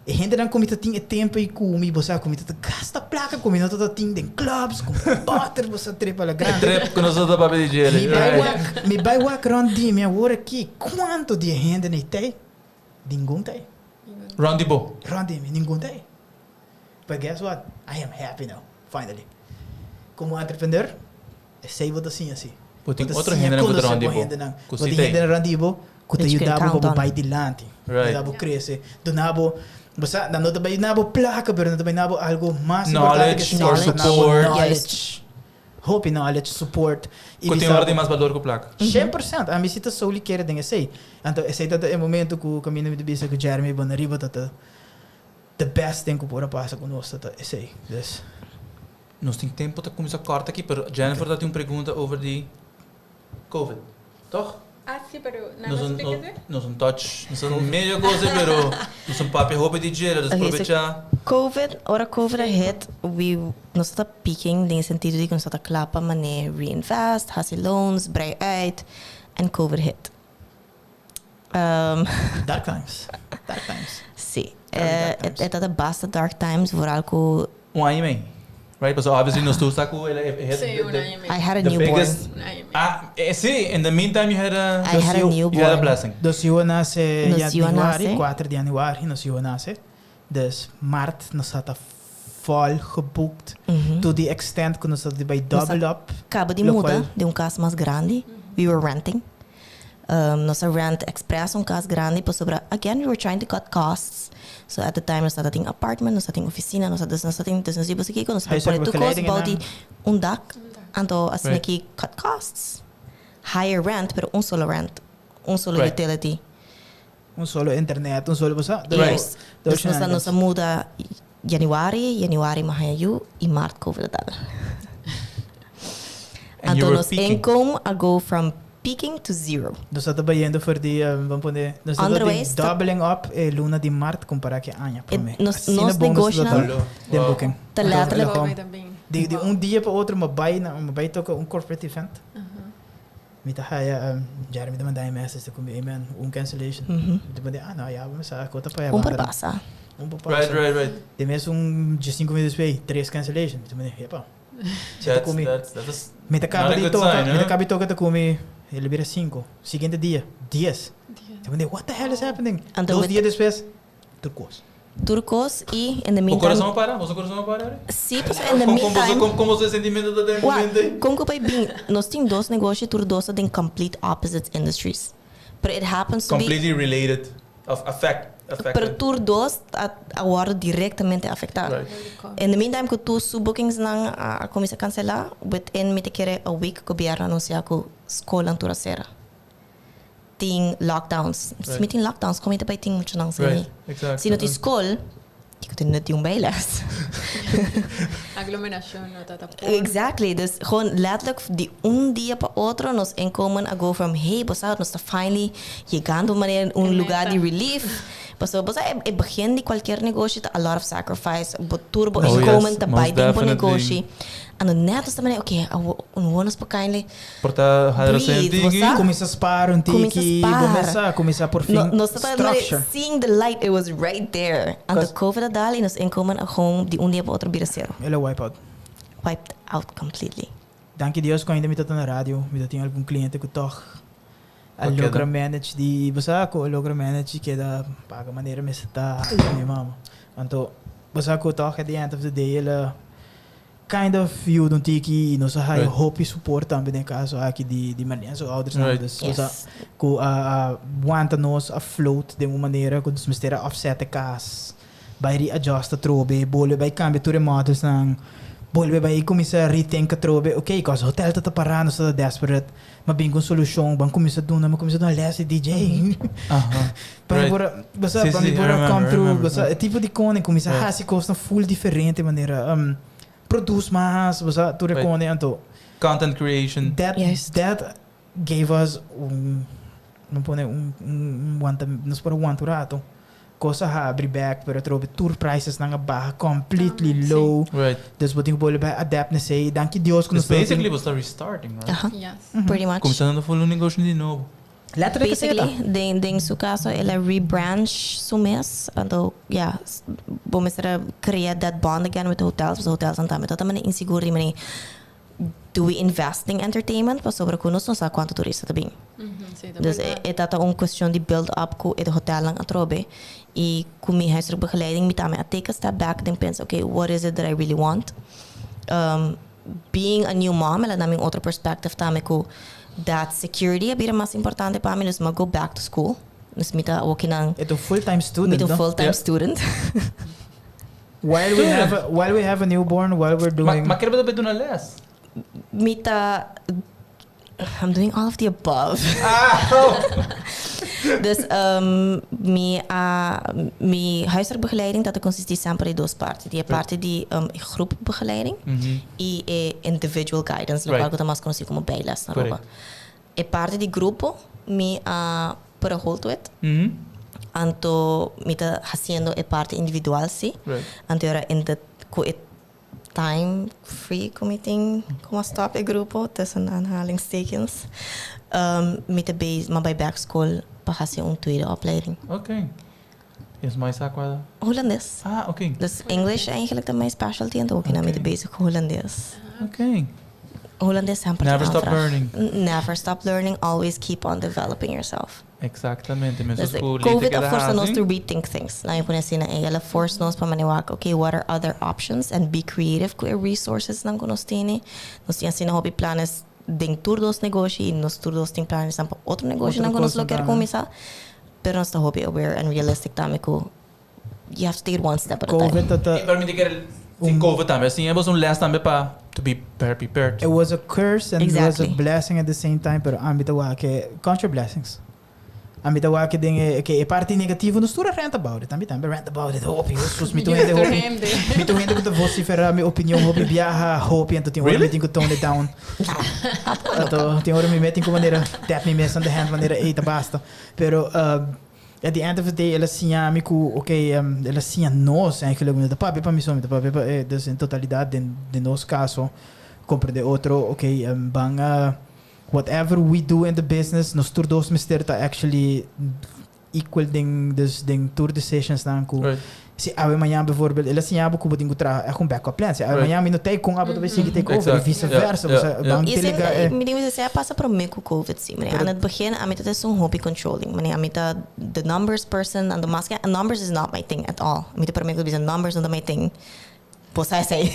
E hendenan ku mi ta tin e tempo ey ku mi bo sa ku mi ta ta gasta plaka ku mi no ta ta tin den clubs ku butter bo sa trip a la E grande. trip ku nos ta ta papia di djele. Mi bai Right. wak mi bai wak rond di mi awor aki kuanto di e hende nei tey? Ningun tey. Rond di bo. Rond di mi ningun tey. But guess what? I am happy now, finally. Como entrepreneur, esey bo ta siña si. Bo tin Bo ta otro siña hendenan ku ta conoce rond di bo bo, hendenan. ku Bo si tin t'ey. hendenan rond di bo ku ta That you can yuda bo pa count bo on. bai dilanti. Right. Yuda bo crece. Duna bo, bo sa, nan no ta bai duna bo placa, pero nan ta bai duna bo algo mas importante Knowledge ke or esey. Duna bo support. knowledge. Hopi knowledge, support y Cu tin ora di mas balor cu placa. 100%. Ami si ta solely kere den esey. Anto esey ta e momento cu caminda mi ta bisa cu Jeremy Bonariba ta ta the best thing cu por a pasa cu nos ta ta esey. Dus. Nos tin tempo ta cuminsa corta aki pero Jennifer ta tin un pregunta over di Covid, toch? Ah si pero nan a splika esey? Nos un touch, nos un medio cosa pero nos un papia hopi di dje, dus probecha. Covid, ora Covid a hit, we nos ta peaking den e sentido di cu nos ta cla pa mane reinvest, haci loans, brei uit en Covid hit. Dark times, dark times. Si, e ta basta dark times, vooral cu. Un aña y mei, right? Pasobra obviously nos tur sa cu el a hit. Si, un aña y mei. I had a newborn. Un aña y mei. Ah, si, in the meantime you had a. I had a newborn. You had a blessing. Nos yu a nace januari, cuater di januari nos yu a nace. Dus maart nos a ta vol geboekt to the extent cu nos a bay double up. Caba di muda di un cas mas grandi, we were renting. Nos a rent express un cas grandi pasobra again we were trying to cut costs. So at the time nos tabata tin apartment, nos tatin oficina, nos dus nos tatin dus nos di boso kico nos a pone tur cos bou di un dak anto asina ki cut costs. Higher rent pero un solo rent, un solo utility. Un solo internet, un solo bosa. Yes. Dus nos a nos a muda januari, januari mi a haña yu y maart covid a dal. And you Anto were nos peaking. income a go from peaking to zero. Nos a ta bayendo for di, ban pone, nos ta Onderwijs di ta- doubling up e luna di maart compara cu e aña prome. nos- Asina nos bon nos ta negoshonan ta den Wow. booking. Ta letterlijk- Anto, Covid a bin. Di, di un dia pa otro mi bay na, mi bay toca un corporate event. Mi ta haya, Jeremy ta manda e message ta ku mi, hey man, un cancellation. Mi ta manda, ah no, ya bo sa, kota pa ya Un por banda. pasa. Un por pasa. Right, right, right. Den mes un diescinco minuut despues, tres cancellation. Mi ta manda, epa. Si ta That's, ku mi. that's, that is Mi ta not kaba a di good toka, sign, mi ta huh? kaba di toka ta ku mi, el a bira cinco. Siguiente dia, dies. Dies. Mi ta manda, what the hell is happening? Anto Dos with- dia despues, tur kos. Tur kos y in the Bo meantime. corazon a para? Boso corazon a para ahora? Sí, pues in the Con, con, boso, meantime. con, con boso sentimento ta den Wak, momento ei? con cu bay bin, nos tin dos negoshi, tur dos ta den complete opposite industries. Pero it happens to be. Completely related, of affect, affected. Pero tur dos a, a wordo directamente afecta. Right. In the meantime cu tur su bookingsnan a, a cuminsa cancela, within mi ta kere a week gobierno a anuncia cu scolnan tur a cera. Tin lockdowns. Si mi tin lockdowns, kon mi ta bai tin muchanan sin mi? Right, Si no tin exacto. skol, kiko tin nut di un bijles? Aglomeracion no ta ta por. Exactly. Dus gewoon letterlijk di un dia pa otro nos inkomen a go from hey, bo sa, nos ta finally yegando manera un E lugar di meta. relief. Pasobra bo sa e e begin di cualkier negoshi ta a lot of sacrifice. Bo tur bo Oh yes, inkomen ta bai most den bo definitely. negoshi. Anto net nos ta manera okay, awo nos por kindly Por ta hadra Breathe, sentí bo sa? Cuminsa spaar un Cuminsa tiki, spaar. bo mesa, cuminsa por fin No, nos ta structure. seeing the light, it was right there. Anto Cause- COVID a dal y nos inkomen a gewoon di un dia pa otro bira cero. El a wipe out. Wiped out completely. Danki Dios cu ainda mi ta ta na radio, mi ta tin algun cliente cu toch a Cu a logra keda. manage di, bo sa, cu a logra manage y keda paga manera mester ta, mi mama. Anto, bo sa cu toch at the end of the day el a Kind of yuda un tiki y nos a haya hopi support tambe den e caso aki di di Marlene su oudersnan. Dus nos a cu a a wanta nos afloat den un manera cu nos mester a offset e cas, bay readjust atrobe, bolbe bay cambia tur e modelsnan, bolbe bay cuminsa rethink atrobe, ok, cos hotel ta ta para, nos ta ta desperate, ma bin cu un solucion, ban cuminsa duna, ban cuminsa duna les di DJ. Pa mi por a, bo sa, pa mi por a come through, bo sa, e tipo di kone kuminsá hasi kosnan full diferente manera produce mas, bo sa, tur e kone anto. Content creation. That, that gave us un, no pone un, un wanta, nos por a wanta un rato. Kos a habri bek, pero atrobe tur prijsesnan a baha completely low. Dus bo tin ku bolbe bai adapt na esei. Danki Dios ku nos Basically bo sta restarting, right? Aha. Yes. Pretty much. Kuminsando full un negoshi di nobo. Letterlijk esei ta. Basically, den, den su caso el a rebranch su mes, anto ya, bo mester a crea that bond again with the hotels, pasobra hotelsnan tambe ta manera insigur di manera do we invest den entertainment pasobra cu nos no sa cuanto turista ta bin. Sí, ta Dus berdad. e ta ta un cuestion di build up cu e hotelnan atrobe y cu mi huiswerkbegeleiding mi tambe a take a step back den pensa okay, what is it that I really want? Um, being a new mom el a dami un otro perspective tambe cu that security a bira mas importante pa mi, dus mi a go back to school. Dus mi ta awokinan. E ta un full time student, Mi ta un no? full time Ja. student. While we have a, while we have a newborn, while we're Ma, doing. ma kere bo ta bay duna les? Mi ta I'm doing all of the above. Dus mi a mi huiswerkbegeleiding ta ta consisti semper di dos parti. Di e parti di e groepbegeleiding y e individual guidance, locual cu ta mas conoci como bijles na Aruba. E parti di grupo mi a put a hold to it. Anto mi ta haciendo e parti individual si. Anto ora in de cu e time free cu mi tin cu a stop e grupo tussen aanhalingstekens mi ta bezig mi a bay back school pa haci un tweede opleiding. Ok. Es mai sa cua? Hulandes. Ah, ok. Dus English eigenlijk ta mijn specialty en ook mi ta bezig cu Hulandes. Ok. Hulandes semper Never stop learning. Never stop learning, always keep on developing yourself. Exactamente, mesun Dus cu Lita COVID keda a forsa nos haci. to rethink things. Laat me pone asina, el a force nos pa mane wak, okay, what are other options and be creative cu e resources nan cu nos tene. Nos tin asina hopi planes den tur dos negoshi y nos tur dos tin planes nan pa otro negoshi Otro nan cu nos cos lo kier tambe. cuminsa. Pero nos ta hopi aware and realistic tambe cu you have to take it one step at a time. COVID ta ta Y pero mi ta kere sin COVID tambe, sin e un les tambe pa to be better prepared. It was a curse and it was a Exactly. blessing at the same time, pero ami ta wak e count your blessings. Ami ta wak den e ke e parti negativo nos tur a rant about it. Ami tambe rant about it hopi. Jesús, mi tur hende hopi. Hende. Mi tur hende ku ta vocifera mi opinion hopi biaha hopi anto tin ora mi Really? tin ku tone it down. Anto tin ora mi me tin ku manera tap mi mes on the hand manera ey ta basta. Pero at the end of the day el a siña mi ku ok el a siña nos eigenlijk mi no ta papia pa mi so mi ta papia pa e dus en totalidad den den nos caso comprende otro ok ban a whatever we do in the business nos tur dos mester ta actually equal den dus den tur decisions nan ku si awe mañan bijvoorbeeld el a siña bo ku bo tin ku traha echt un backup plan si awe mañan mi no ta kon abo ta bay sigui take over y vice versa bo sa ban Y delega e mi tin bisa a pasa prome ku covid si mane aan het begin ami ta esun hopi controlling mane ami ta the numbers person anto maske numbers is not my thing at all mi ta prome ku bisa numbers no ta my thing bo sa esey.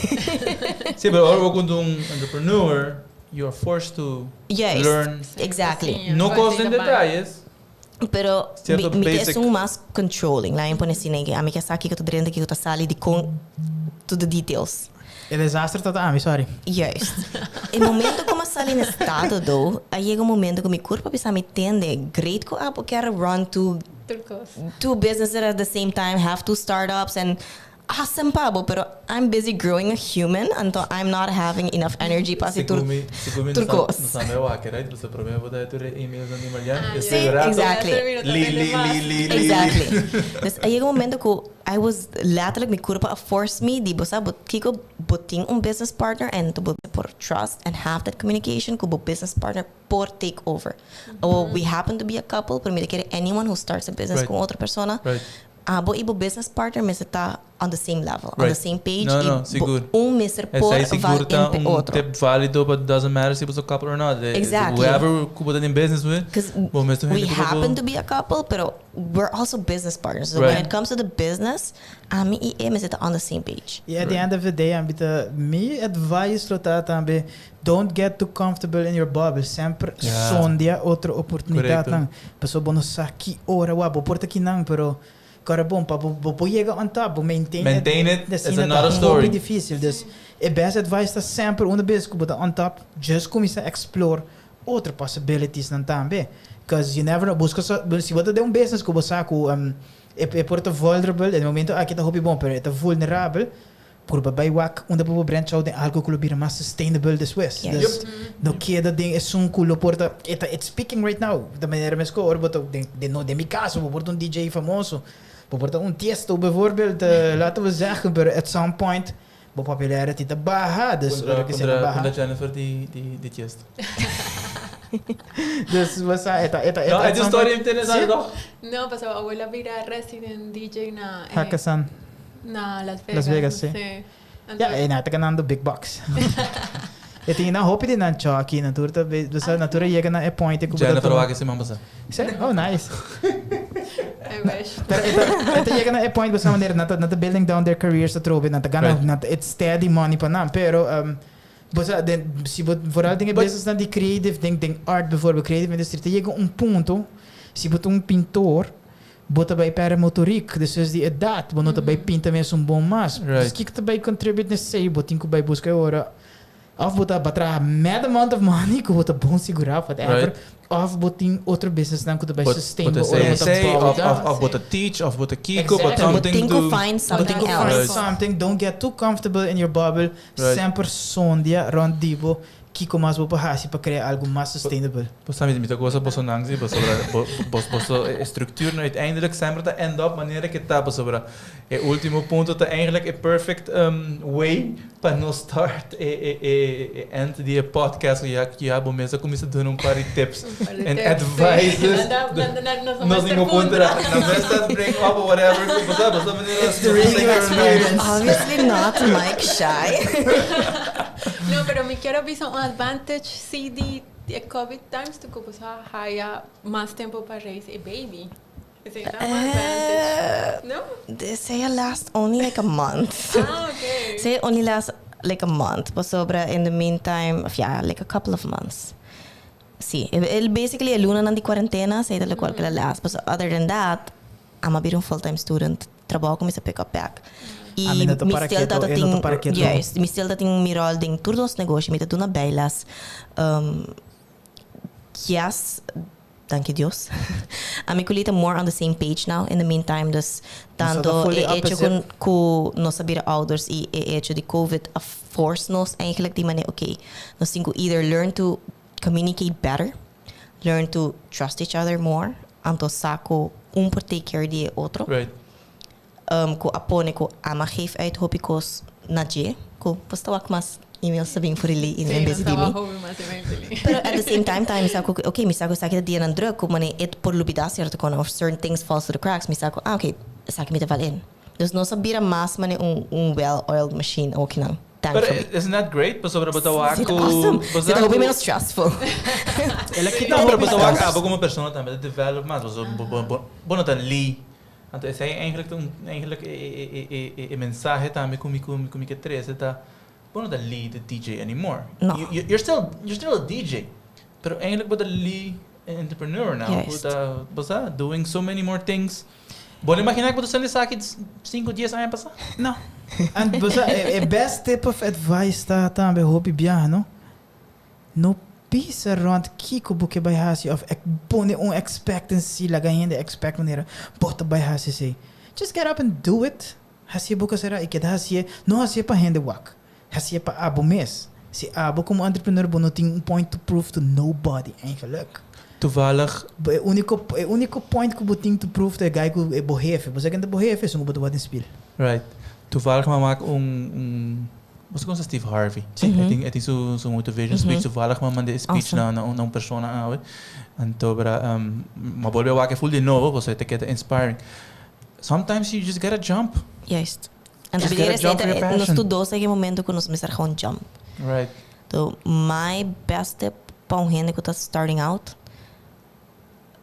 Si pero ora bo ku un entrepreneur you are forced to Juist learn exactly. no cos den detayes. Pero mi Cierto mi ta basic. esun mas controlling laat mi pone asina ami ke sa kiko ta drenta kiko ta sali dikon to the details. E desaster ta ta ami, sorry. Juist. E momento ku mi a sali na estado though, a yega un momento ku mi kurpa a bisa mi tende, great ku abo kier run two Tur kos. two businesses at the same time, have two startups and Awesome pa bo, pero I'm busy growing a human, anto I'm not having enough energy pa hasi tur Segun mi, segun mi tur no sa, kos. no sa me wak, right? Pasobra prome bo ta tur e emails nan di Marjan, Ah, e ja. Sí, seguro rato, exactly. Li, li, li, li, li. Exactly. Dus a yega un momento ku I was letterlijk mi kurpa a force mi di bo sa bo kiko bo tin un business partner en bo por trust and have that communication ku bo business partner por take over. Awor we happen to be a couple, pero mi ta kere anyone who starts a business Right. ku un otro persona Right. Abo y bo business partner mester ta on the same level, on the Right. same page No, y no, bo sigur. un mester por Esei sigur val ta in pe un otro. tip válido, but doesn't matter si bo ta couple or not. Exactly. Whoever ku bo ta den business with, Because bo mester we hende ku bo happen por. to be a couple, pero we're also business partners. So when Right. it comes to the business, ami y e mester ta on the same page. Y at the end of the day, ami ta, mi advice lo ta tambe, don't get too comfortable in your bubble. Semper Ja. sondia otro oportunidadnan. Correcto. Pasobra bo no sa ki ora wak. Bo por ta kinan, pero kòrda bon, pa bo bo por yega on top, bo maintain it. Maintain it is Asina ta another hopi story. difícil. Dus e best advice ta semper unda bes ku bo ta on top, just kuminsá explore otro possibilitiesnan tambe. Cause you never know. Buska sa, si bo ta den un business ku bo sa ku e e por ta vulnerable, e momento aki ta hopi bon, pero e ta vulnerabel, Purba bai wak unda bo por branch out den algo ku lo bira mas sustainable despues. Yes. Dus no keda den esun ku lo por ta, e ta it's speaking right now. Ta manera mesko ora bo ta den den no den mi kaso bo por ta un DJ famoso, bo por ta un Tiesto bijvoorbeeld, laten we zeggen, pero at some point bo popularity ta baha, dus Contra ora ke esei ta contra baha. contra Jennifer di di di Tiesto. Dus bo sa e ta e ta No, at e ta un some storia point interesante si. toch? No, pasobra abuela a bira resident DJ na e Hakkasan. Na Las Vegas. Las Vegas, sí. Sí. Anto, Ja, e nan ta ganando big bucks. E tin nan hopi di nan Chucky, nan tur ta be, bo sa, nan tur a yega na e point ku bo ta Jennifer tuma. wak e siman pasá. Sí? Oh, nice. I wish. Pero e ta, e ta yega na e point bo sa manera nan ta, nan ta building down their careers atrobe, nan ta gana, Right. nan ta, it's steady money pa nan, pero um, bo sa, den, si bo, vooral den e But- business nan di creative, den, den art bijvoorbeeld, creative industry, ta yega un punto, si bo ta un pintor, Bo ta bai pèrdè motoriek, despues di edat, bo no ta bai pinta mes un bon mas. Right. Dus kiko ta bai contribute n'esei? Bo tin ku bai buska e ora. Of bo ta traha mad amount of money ku bo ta bon sigurá of whatever. Of bo tin otro businessnan ku ta bai sustain bo ora bo ta bou ta. Of bo ta teach of bo ta kiko but Bo something tin ku to. find Bo something tin ku find else. something. Don't get too comfortable in your bubble. Semper sondia rond di bo kiko mas bo por hasi pa krea algu mas sustainable. Bo sa mi ta gosa boso nan si pasobra bo boso e structuur nu uiteindelijk semper ta end up manera ke ta pasobra e ultimo punto ta eigenlijk e perfect way pa nos start e e e e end di e podcast ku ya ya bo mes a kuminsa duna un par di tips en advices nos ningun puntra nan mes ta bring up or whatever bo sa bo sa manera It's the radio experience. Obviously not Mike Shy. No, pero mi kier a bisa un advantage si di e covid times tu ku bo sa haya mas tempo pa raise e baby. Esei ta un advantage. No? Esei a last only like a month. Ah, okay. Esei only last like a month. Pasobra in the meantime, of ja, like a couple of months. Sí, e basically e lunanan di cuarentena, esei ta locual cu el a last. Pasobra other than that, ami a bira un full time student. Trabou a cuminsa pick up back. Y Ami no ta mi para still keto, tata e no ta tin, para keto. juist, mi still ta tin mi rol den tur nos negoshi. Mi ta duna bijles. Yes, danki Dios. Ami cu Lee ta more on the same page now in the meantime. Dus Nos ta tanto fully e hecho opposite. cu cu nos a bira ouders y e hecho di covid a force nos eigenlijk di manera okay, nos tin cu either learn to communicate better, learn to trust each other more, anto sa cu un por take care di e otro. Cu a pone cu ama geef uit hopi cos na dje, cu bo sta wak mas emails ta bin for di Lee en bes di mi. Pero at the same time tambe mi sa cu ok, mi sa cu esaki ta dianan druk cu manera e por lubida cierto cosnan of certain things falls through the cracks, mi sa cu ah ok, esaki mi ta val in. Dus nos a bira mas manera un well oiled machine okinan. Pero isn't that great? Pasobra bo ta wak Sí, cu awesome. bo Sí, ta sa hopi cu menos stressful. El a kita No, pero hopi bo ta wak stress. abo como persona tambe ta develop mas. Pasobra bo bo bo bo no ta Lee. Anto esei eigenlijk ta un eigenlijk e e e e e e mensahe tambe cu mi cu mi cu mi ke trece ta bo no ta Lee the DJ anymore. No. You you you're still you're still a DJ. Pero eigenlijk bo ta Lee entrepreneur now. Bo Juist. ta bo sa doing so many more things. Bo no imagina ku bo ta sali esaki sinku dies aña pasá? No. And bo sa e best tip of advice ta tambe hopi biaha no. No bisa rond kiko bo ke bai hasi of pone un expectancy laga hende expect manera bo ta bai hasi esei. Just get up and do it. Hasié bo ke sera i keda hasié. No hasié pa hende wak. Hasié pa abo mes. Si abo komo entrepreneur bo no tin un point to prove to nobody eigenlijk. Toevallig. Bo e unico e unico point ku bo tin to prove ta e guy ku e bo hefe. Bo sa ken ta bo hefe esun ku bo ta wak den spiel. Right. Toevallig mi a mak un un bo sa konosa Steve Harvey? Si. E tin e tin su su motivation speech. Toevallig mi a manda e speech na na un persona awe. Anto bra mi a bolbe a wak e full di nobo pasobra e ta keda inspiring. Sometimes you just gotta jump. Juist. En Just te gotta jump for your nos passion. tur dos den e momento ku nos mester gewoon jump. Right. So my best tip pa un hende ku ta starting out,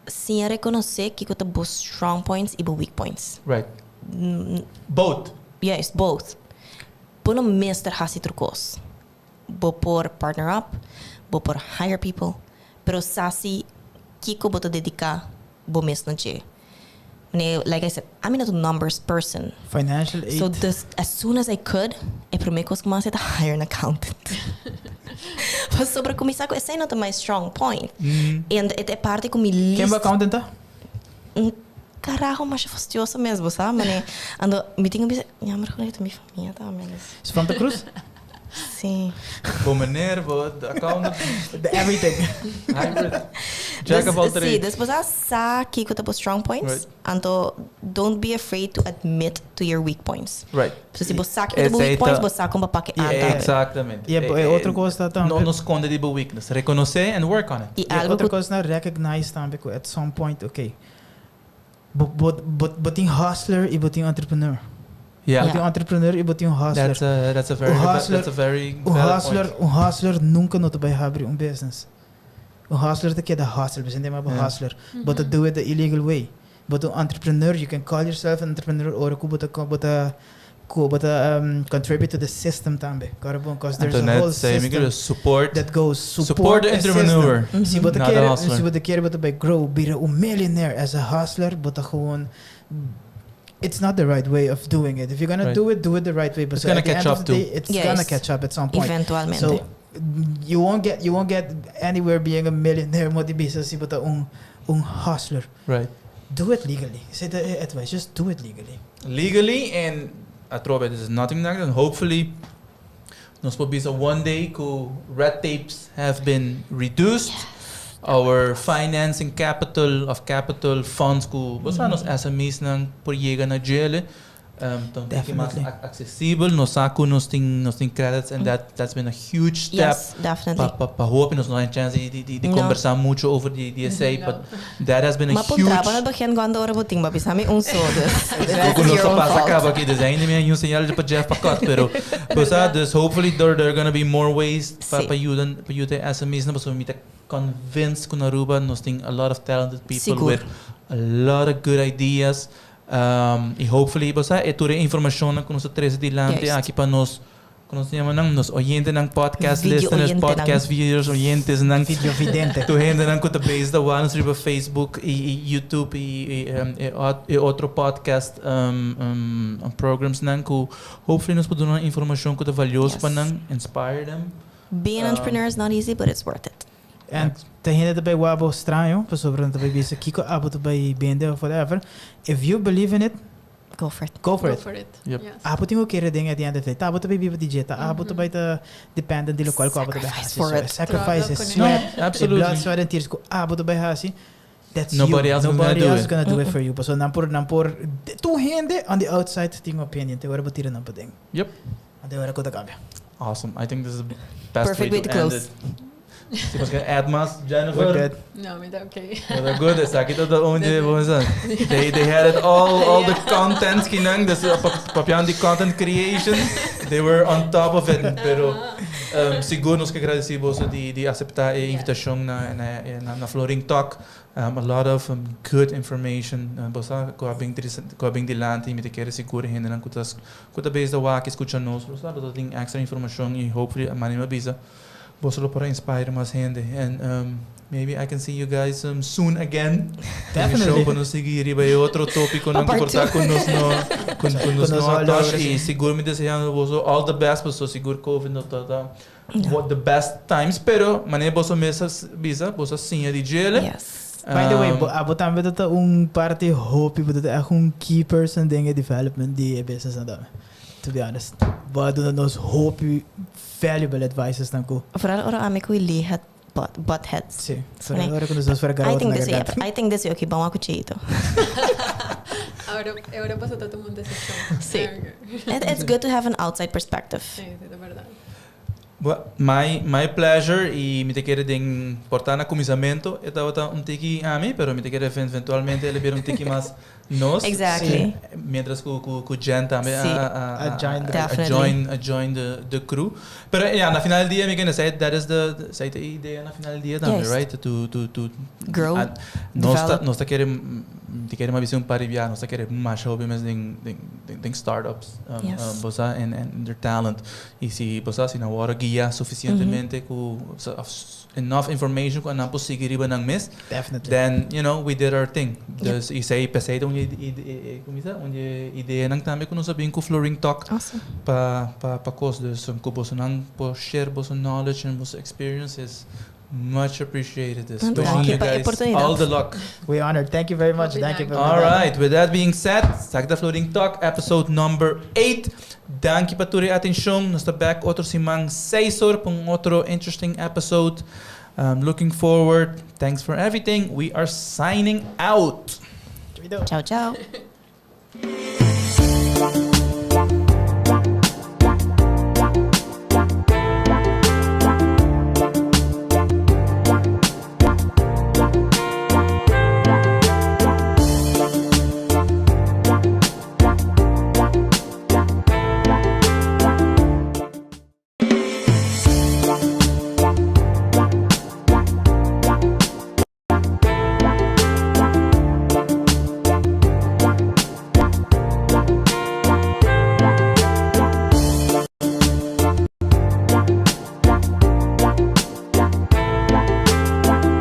siña rekonosé kiko ta bo strong points i bo weak points. Right. Both. Juist, both. Bo no mester hasi tur kos. Bo por partner up, bo por hire people, pero sa si kiko bo ta dediká bo mes na dje. Wanneer, like I said, ami no ta un numbers person. Financial aid. So dus as soon as I could, e prome kos ku mi a hasi ta hire an accountant. Pasobra ku mi sa ku esei no ta my strong point. And e ta e parti ku mi Ken least bo accountant ta? Un carajo masha fastioso mes, bo sa, mane. Ando mi tin ku bisa, jammer genoeg ta mi famia tambe, dus. Is Santa Cruz? Sí. Bo meneer, bo accountant. De everything. Hybrid. Jack of all Dus, sí, trades. dus bo sa sa kiko ta bo strong points, Right. anto don't be afraid to admit to your weak points. Right. So si bo sa kiko ta bo Esei weak points, ta- bo sa kon bo pak e Yeah, aan tambe. Exactamente. Y e otro cos ta tambe- No, no sconde di bo weakness. Reconoce and work on it. Y E algo otro ku cos na recognize tambe ku at some point, okay, bo, bo, bo, bo tin hustler y bo tin entrepreneur. Yeah. Bo tin entrepreneur y bo tin un hustler. That's a very Un good, hustler, that's a very un valid hustler, point. un hustler nunca no ta bay habri un business. Un hustler ta keda hustler, bo sinti bo hustler. Bo ta do it the illegal way. Bo ta un entrepreneur, you can call yourself an entrepreneur ora ku bo ta bo ta ku bo ta contribute to the system tambe. Kòrda bon, cause there's a Antoinette whole say, mi system kere support that goes support support the the system. entrepreneur. Si bo ta Not the kere, hustler. si bo ta kere bo ta bay grow, bira un millionaire as a hustler, bo ta gewoon it's not the right way of doing it. If you're gonna do it, do it the right way. It's So gonna at the catch end of up the too. day, it's gonna Juist. catch up at some point. Eventualmente. So. You won't get anywhere being a millionaire mo di bisa si bo ta un hustler. Do it legally. Esey ta e advice. Just do it legally. Legally and atrobe, this is nothing negative. Hopefully, nos por bisa one day ku red tapes have been reduced. Our financing capital of capital funds ku bo nos SMEs nan por yega na dje. Ta mas accessible. Nos sa ku nos tin credits and that's been a huge step. Yes, definitely. Pa hopi nos no tin chance di No. combersa mucho over di esey, No. but that has been a Ma huge puntra na begin cuando ora bo tin, ba bisa mi un so, dus. Ku nos your own pasa fault. caba aki, dus ainda mi un señal pa Jeff pa cut, pero but dus hopefully there are gonna be more ways pa pa yuda SMEs na, pasobra mi ta convinced ku na Aruba nos tin a lot of talented people Sigur. with a lot of good ideas. Y hopefully, bo sa, e tur informacion ku nos a trece dilanti aki pa nos, con nos yama nan, nos oyentenan, podcast Video listeners, oyentenan. Podcast viewers, oyentenan. Video vidente. Tur hendenan ku ta based da nos riba Facebook y YouTube y otro podcast programs nan ku hopefully nos por duna informacion ku ta valioso pa nan, inspire them. Being an entrepreneur is not easy, but it's worth it. And tin hende tambe wak bo straño, pasobra tambe bisa kiko abo tambe bende of whatever. If you believe in it, Go for it. go for Go it. for it. Yep. Yes. Abo tin ku kere den at the end of the day. Ta abo tambe biba di dje, ta abo tambe ta dependent di loke abo tambe Sacrifice hasi. for So, it. sacrifice is Traha No, sweat, absolutely. blood, sweat and tears ku abo tambe hasi. That's Nobody you. else is gonna Nobody do else it. is gonna do it for you. So nan por tur hende on the outside tin opinion. Te ora bo tira nan paden. Te ora kos ta cambia. Awesome. I think this is the best Perfect way way to to end close. it. Si bo add mas, Jennifer? We're good. No, mi ta okay. Well, good. Esaki ta onde they had it all the content kinang, dus papiando di content creation, they were on top of it. Pero sigur nos ke gradici boso di acepta e invitacion na Florin Talk. A lot of good information. Boso ku a bin ku a bin dilanti, mi ta kere sigur hendenan ku ta bezig wak scucha nos. Boso lo tin extra informacion y hopefully manera bisa boso lo por inspire mas hende. And maybe I can see you guys soon again. Definitely. Show pa nos sigui riba e otro topiconan Part ku por ta two. ku nos Ku nos no all touch over. y sigur mi deseando boso all the best, paso sigur COVID no ta what the best times, pero manera boso mes a bisa, boso siña di dje. By the way, abo tambe ta un parti hopi, bo ta echt un key person den e development di e business na dame. To be honest. Bo a duna nos hopi valuable advices nan ku. Vooral ora ami ku Lee het butt heads. Si. Nee. Ora ku nos for I think this way, I think this way, okay, ban ku cheito. Awor boso ta tuma un decision. Si. Okay. It's good to have an outside perspective. Si, di berdad. Well, my pleasure y mi ta kere den por ta na cuminsamento e tabata un tiki ami, pero mi ta kere eventualmente el a bira un tiki mas nos. Exactly. Mientras ku Jen tambe A join the- a Definitely. join the crew. Pero yeah, na final di dia mi ke say that is the esey ta e idea na final di dia tambe, right? To Grow, nos ta develop. Nos ta kere mas un par di bia, nos ta kere mas hopi mes den startups bo sa and their talent. Y si bo sa si nan wordo guia suficientemente ku enough information ku nan por sigui riba nan mes, then we did our thing. Dus esey p'esey un con ta un idea nan tambe ku nos a bin ku Florin Talk pa kos, dus ku boso nan por share boso knowledge and boso experience is much appreciated. Dus Dank wishing je you pa e guys oportunidad. all the luck. We honored. Thank you very much. Hopi Thank you. dank. All right, with that being said, esaki ta Florin Talk, episode number 8. Danki pa tur atencion. Nos ta back otro siman, 6 or, pa un otro interesting episode. Looking forward. Thanks for everything. We are signing out. Ciao, ciao.